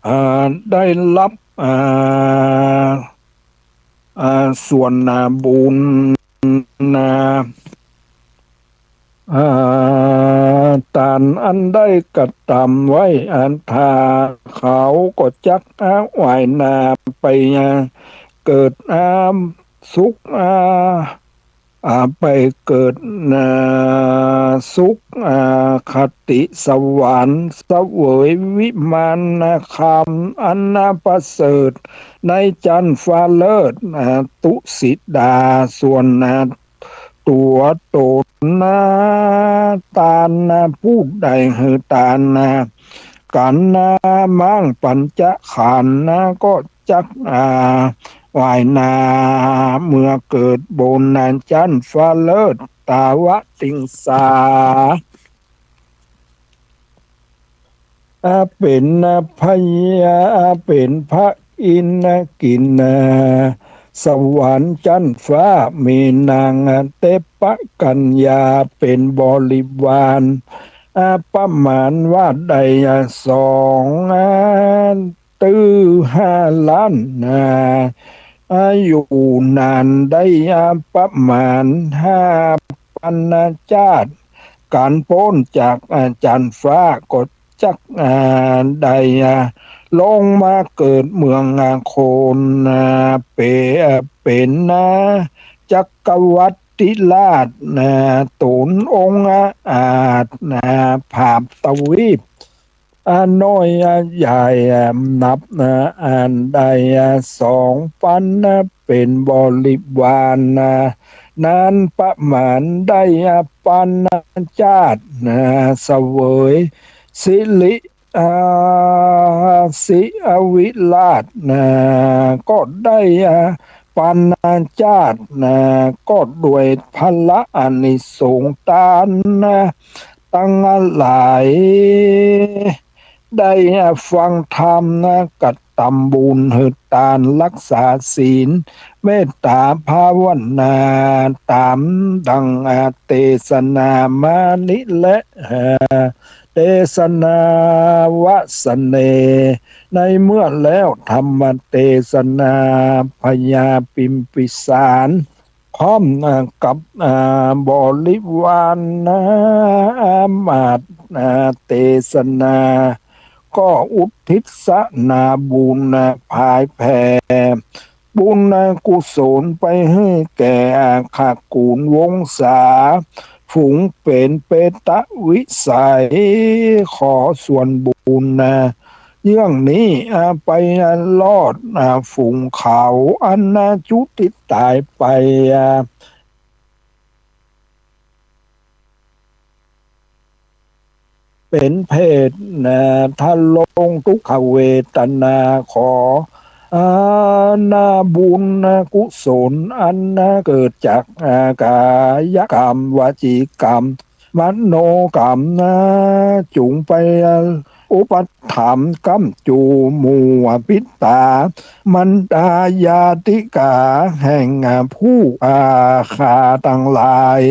อ่า ได้รับ อ่า อ่า ส่วน อ่า บุญ อ่า อ่า ตานอันได้กระตำไว้ อันถ้าเขาก็จัก อ่า ไหว้หน้าไป อ่า เกิด อ่า สุข อ่า อ่า ไปเกิด อ่า สุข อ่า คติสวรรค์ เสวยวิมานคำอันประเสริฐ ในจั๊นฟ้าเลิศ อ่า ตุสิดา ส่วน อ่า ตั๋วต๋น อ่า ตาน อ่า ผู้ใดหื้อตาน อ่า กั๋น อ่า มังปัญจขันธ์ อ่า ก็ จัก อ่า ไหว้หน้า เมื่อเกิดบน อ่า จั๊นฟ้าเลิศ ตาวติงสา อ่า เป๋น อ่า พญา อ่า เป๋นพระอินทร์ อ่า กิ๋น อ่า สวรรค์จั๊นฟ้า มีนาง อ่า เทพกัญญา เป๋นบริวาร อ่า ประมาณว่าได้ อ่า สอง อ่า ตื้อห้าล้านนา อ่า อยู่นานได้ อ่า ประมาณห้าปันนาจาติ กั๋นป๊นจาก อ่า จั๊นฟ้าก็จัก อ่า ได้ อ่า ลงมาเกิดเมือง อ่า คน อ่า เป๋ อ่า เป๋น อ่า จักรวรรดิราช อ่า ต๋นองอาจ อ่า ผาบทวีป อ่า น้อย อ่า ใหญ่ อ่า นับ อ่า อันได้ อ่า สองปัน อ่า เป๋นบริวาร อ่า นานประมาณได้ อ่า ปันนาจาติ อ่า เสวยสิริ อ่า สิอวิราช อ่า ก็ได้ อ่า ปันนาจาติ อ่า ก็ด้วยผละอานิสงส์ตาน อ่า ตังหลาย ได้ฟังธรรม กระตำบุญ หื้อตาน รักษาศีล เมตตาภาวนา ต๋ามดังเตสนามานี้แล เตสนาว่าสะเน ในเมื่อแล้วธรรมเตสนา พญาพิมพิสาร พร้อม อ่า กับ อ่า บริวารนะ มาด อ่า เตสนา ก็อุทิศนาบุญนะ ผายแผ่บุญนะกุศลไปหื้อแก่ อ่า ขกูลวงศา ฝูงเป๋นเปตวิสัย ขอส่วนบุญนะ เยื่องนี้ อ่า ไป อ่า รอด อ่า ฝูงเขา อันนะจุติต๋ายไป อ่า เป๋นเพศ อ่า ทรงทุกขเวทนา ขอ อ่า นาบุญนะกุศล อันนะเกิดจาก อ่า กายกรรม วจีกรรม มโนกรรมนะ จุ่งไปอุปถัมภ์ก้ำจูหมู่ปิตา มารดาญาติกาแห่งผู้ข้าตังหลาย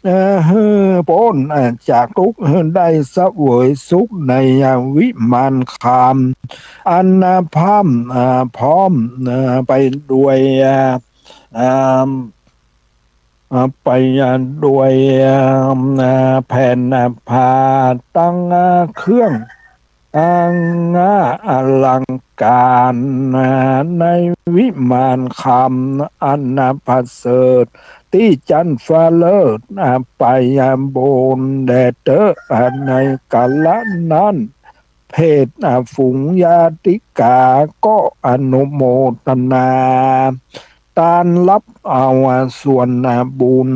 เอ่อ หื้อป๊นจากทุกข์ หื้อได้เสวยสุขในวิมานคำ อันพร่ำ อ่า พร้อม อ่า ไปด้วย อ่า อ่า อ่า ไปด้วย อ่า แผ่นผ้าตังเครื่อง อันอลังก๋าร ในวิมานคำอันประเสริฐ ตี้จั๊นฟ้าเลิศ ไปบนแด่เต๊อะ ในกาละนั้น เพศฝูงญาติกาก็อนุโมทนา ตานรับเอาส่วนบุญ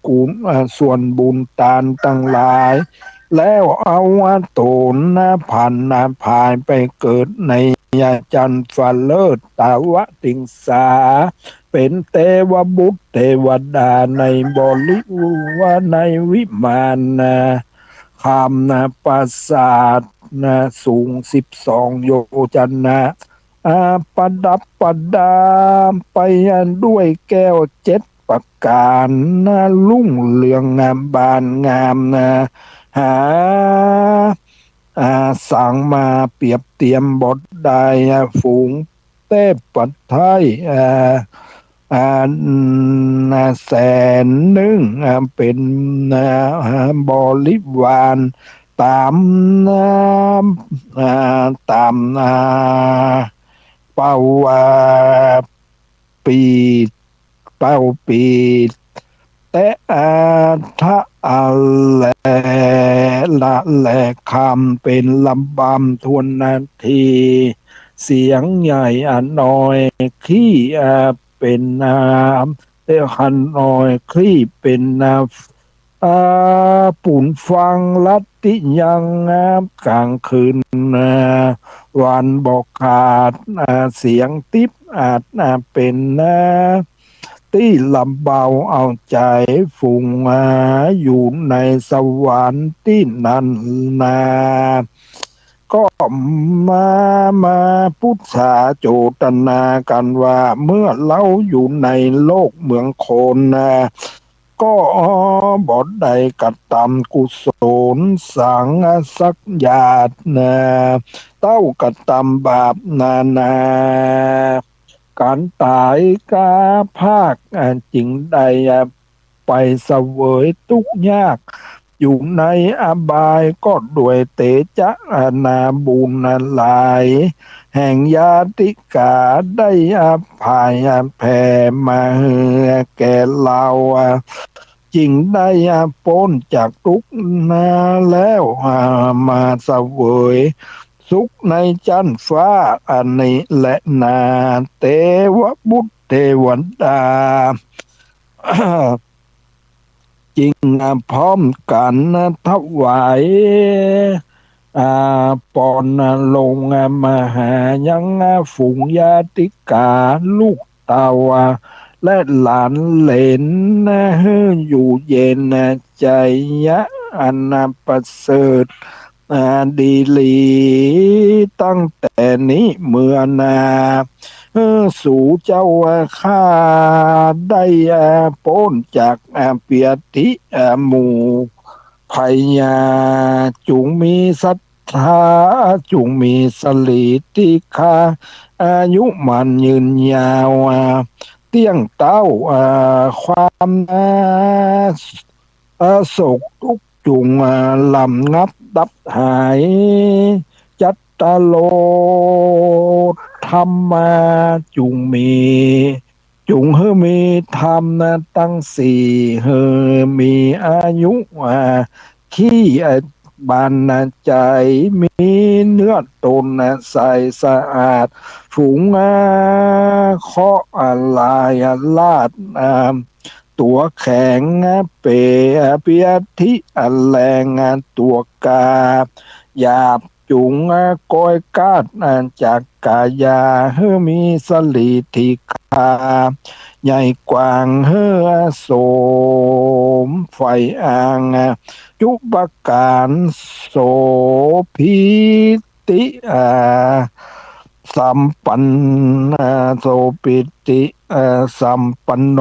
กุศล ส่วนบุญตานตังหลาย แล้วเอาต๋นผันผายไปเกิดในจั๊นฟ้าเลิศ ตาวติงสา เป๋นเตวบุตรเตวดาในบริวาร ในวิมานคำปราสาทสูงสิบสองโยชนะ อ่า ประดับประดาไปด้วยแก้วเจ็ดประก๋าร รุ่งเรืองบานงาม หา อ่า สังมาเปรียบเตียมบ่ได้ ฝูงเตพไทย อ่า อ่า แสนนึ่ง อ่า เป๋น อ่า บริวาร ต๋าม อ่า อ่า ต๋าม อ่า เป่า อ่า ปีด เป่าปีด แตะ อ่า ทะ อ่า แหล่ ละแหล่คำเป๋นระบำถ้วนนาที เสียงใหญ่ อ่า น้อย คี้ อ่า เป๋น อ่า เตะขันน้อย คี้เป๋น อ่า อ่า ปูนฟังลัตติยัง อ่า ก๋างคืน อ่า วันบ่ขาด อ่า เสียงติ๊บอัด อ่า เป๋น อ่า ตี้ละเบาเอาใจ๋ฝูง อ่า อยู่ในสวรรค์ตี้นั้นนา ก็มา มาปรึกษาโจทนากั๋นว่า เมื่อเฮาอยู่ในโลกเมืองคนนา ก็บ่ได้กระตำกุศลสังสักอย่างนา เต้ากระตำบาปนานา ก๋านต๋ายกาภาค อ่า จึงได้ อ่า ไปเสวยตุ๊กข์ยาก อยู่ในอบายก็ด้วยเตจะ อ่า นาบุญหลาย แห่งญาติกาได้ อ่า ผาย อ่า แผ่มาหื้อแก่เฮา อ่า จึงได้ อ่า ป๊นจากตุ๊กข์นาแล้ว อ่า มาเสวยสุขในจั๊นฟ้าอันนี้แลนา เตวบุตรเตวดา จึง อ่า พร้อมกั๋นถวาย อ่า ปอนลง อ่า มาหายัง อ่า ฝูงญาติกา ลูกเต้า อ่า และหลานเหลน อ่า หื้ออยู่เย็น อ่า ใจ๋ อ่า อันประเสริฐ อ่า ดีหลี ตั้งแต่นี้เมื่อนา หื้อสูเจ้าข้าได้ อ่า ป๊นจาก อ่า เปียธิ อ่า หมู่พญา จุ่งมีศรัทธา จุ่งมีสรีติคา อายุหมั้นยืนยาว อ่า เตี้ยงเต๊า อ่า ความ อ่า อ่า โศกตุ๊กข์จุ่ง อ่า ระงับดับหาย จัตตาโร ธัมมา จุ่งมี จุ่งหื้อมีธรรมนะตังสี่ หื้อมีอายุ อ่า ขี้ อ่า บานนะใจ๋ มีเนื้อตนนะใสสะอาด ฝูง อ่า เคราะห์ อ่า ลาย อ่า ลาด อ่า ตั๋วแข็ง อ่า เป๋ อ่า เปียธิ อ่า แรง อ่า ตั๋วกา หยาบ จุ๋งกอยก๊าดจากกายา หื้อมีสรีริกา ใหญ่กว้างหื้อโสมใฝ่อ่างจุปการ โสพิติ อ่า สัมปัน อ่า โสพิติ อ่า สัมปันโน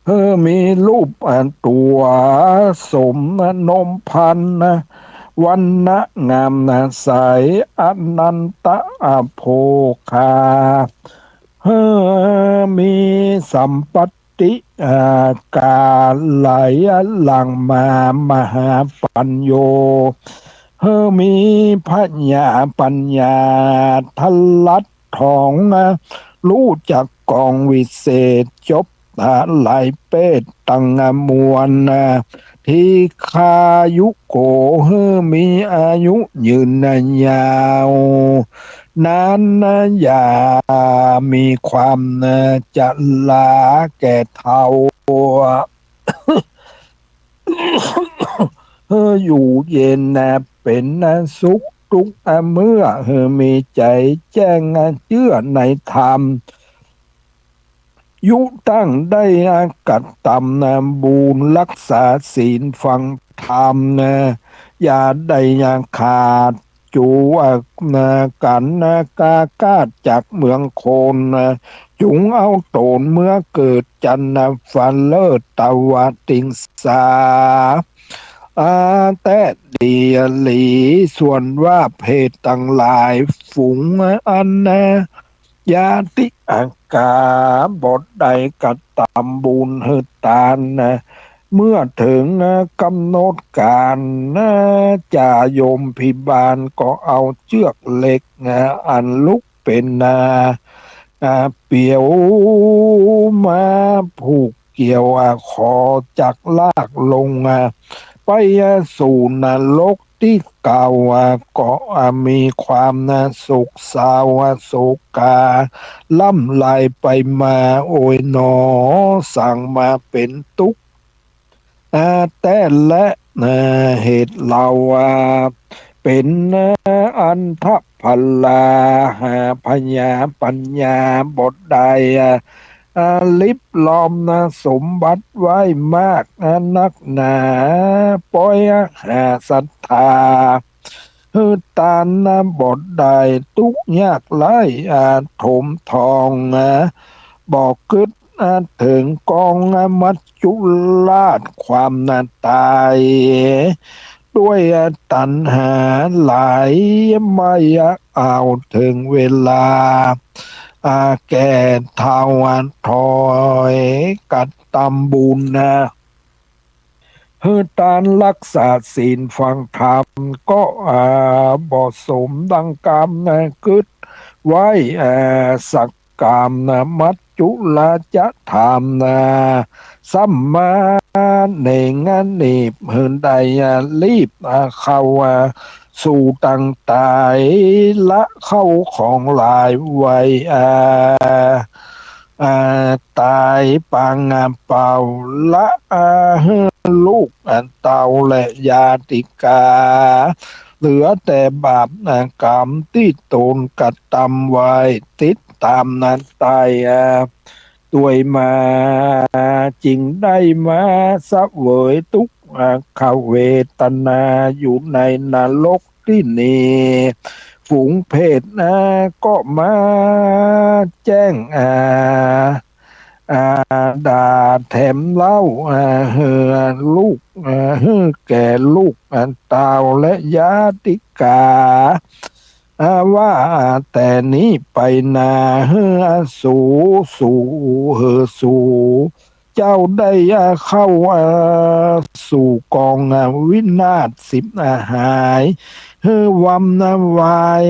หื้อมีรูป อ่า ตั๋วสมนมพรรณ วรรณะงามนะใส อนันตะ อ่า โภคา หื้อมีสัมปัตติ อ่า ก๋าไหลหลั่งมามหาปัญโญ หื้อมีผญาปัญญาทะลัด ถ่อง ฮู้จักกองวิเศษ จบทลายเปรตตังมวล ทีฆายุโก หื้อมีอายุยืนยาว นาน อย่ามีความชราแก่เฒ่า หื้ออยู่เย็น เป็นสุขทุกเมื่อ หื้อมีใจ๋แจ้งเจื้อในธรรม ยุตั้งได้กระทำบุญ รักษาศีลฟังธรรม อย่าได้ขาด จู๋ อ่า กั๋น กากาศจากเมืองคน จุ๋งเอาต๋นเมื่อเกิดจันทร์ ฟ้าเลิศ ตวติงสา อ่า แต๊ดีหลี ส่วนว่าเพศตังหลาย ฝูงอัน ญาติกา บ่ได้กระทำบุญหื้อตาน เมื่อเถิงก๋ำหนดก๋าน จ่ายมพิบาลก็เอาเจื้อกเหล็ก อันลุกเป๋น เปียวมาผูกเกี่ยว ขอจักลากลง ไปสู่นรก ตี้เก่า ก็มีความสุขเศร้าโศกา ร่ำไรไปมา โอยหนอ สังมาเป๋นตุ๊กข์แต๊แล เหตุเฮาเป๋นอันธพาล หาผญาปัญญาบ่ได้ ลิบลอมสมบัติไว้มากนักหนา ปอยหาศรัทธา หื้อตานบ่ได้ ตุ๊กข์ยากไร้ถมทอง บ่กึ๊ดเถิงกองมัจจุราชความตาย ด้วยตัณหาหลาย ไม่เอาเถิงเวลา แก่เฒ่า ถอยกระทำบุญ หื้อตานรักษาศีลฟังธรรม ก็บ่สมดังกำกึ๊ดไว้ สักกำมัจจุราชธรรม ซ้ำมาเน่งหนีบ หื้อได้รีบเข้าสู่ตังตาย ละเข้าของหลายไว้ ตายปางเปล่า ละหื้อลูกเต้าและญาติกา เหลือแต่บาปกรรมตี้ตนกระทำไว้ ติดต๋ามตายตวยมา จึงได้มาเสวยตุ๊กขเวทนา อยู่ในนรกตี้นี้ ฝูงเปรตก็มาแจ้ง อ่า ดาแถมเล่า อ่า หื้อลูก อ่า หื้อแก่ลูก อ่า เต้าและญาติกา อ่า ว่าแต่นี้ไปนา หื้อสู สู หื้อสู เจ้าได้เข้าสู่กองวินาศสิบหาย หื้อวำวาย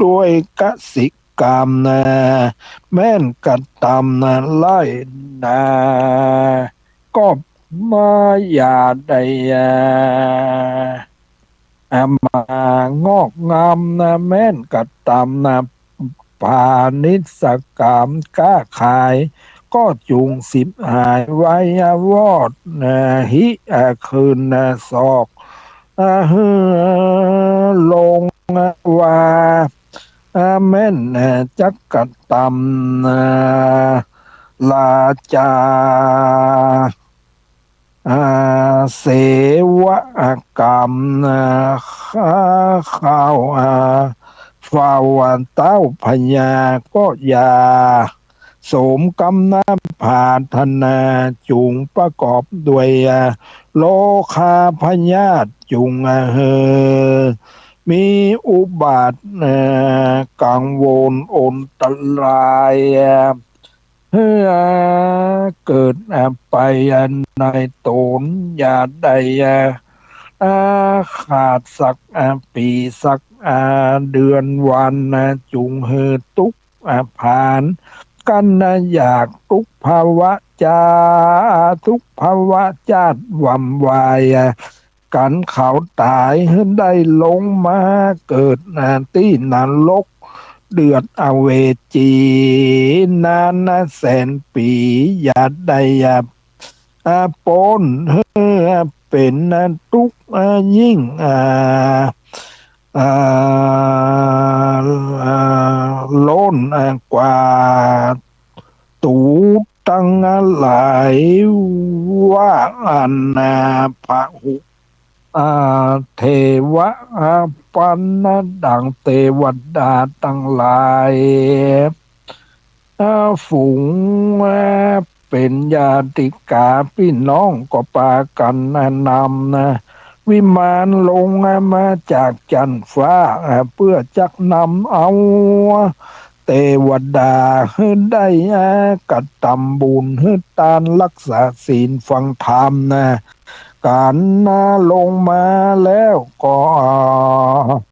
ด้วยกสิกรรมนา แม่นกระตำนาไล่นา ก็มาอย่าได้ อ่ามางอกงามนา แม่นกระตำนา พาณิชยกรรมก้าขาย ก็จุ่งสิบหายไว้วอดนา หิอาคืนนาศอก อ่า หื้อลงว่า อ่า แม่น อ่า จักกระตำนา ราชา อ่า เสวกรรมนา ข้าข้าว อ่า เฝ้าเต้าพญาก็อย่า สมกำน้ำผาธนา จุ่งประกอบด้วย อ่า โลคาพยาธิ จุ่ง อ่า หื้อมีอุบัติ อ่า กังวลอันตราย อ่า หื้อเกิด อ่า ไป อ่า ในต๋น อย่าได้ อ่า อ่า ขาดสัก อ่า ปี๋สัก อ่า เดือนวัน อ่า จุ่งหื้อตุ๊กข์ อ่า ผาน กัน อ่า อยากตุ๊กภาวะจา ตุ๊กภาวะจาติวำวาย อ่า กันเขาต๋าย หื้อได้ลงมาเกิด อ่า ตี้นรก เดือดอเวจี นาน อ่า แสนปี๋ อย่าได้ อ่า อ่า ป๊น หื้อเป๋น อ่า ตุ๊กข์ อ่า ยิ่ง อ่า อ่า อ่า ล้น อ่า กว่า ตูตังหลาย ว่าอัน อ่า พหุ อ่า เทวะ อ่า ปันนะ ดังเตวดาตังหลาย อ่า ฝูง อ่า เป๋นญาติกาปี้น้องก็ปากั๋น อ่า นำ อ่า วิมานลง อ่า มาจากจั๊นฟ้า อ่า เปื้อจักนำเอา เตวดาหื้อได้ อ่า กระตำบุญ หื้อตาน รักษาศีล ฟังธรรมนา กั๋นนา ลงมาแล้วก็ อ่า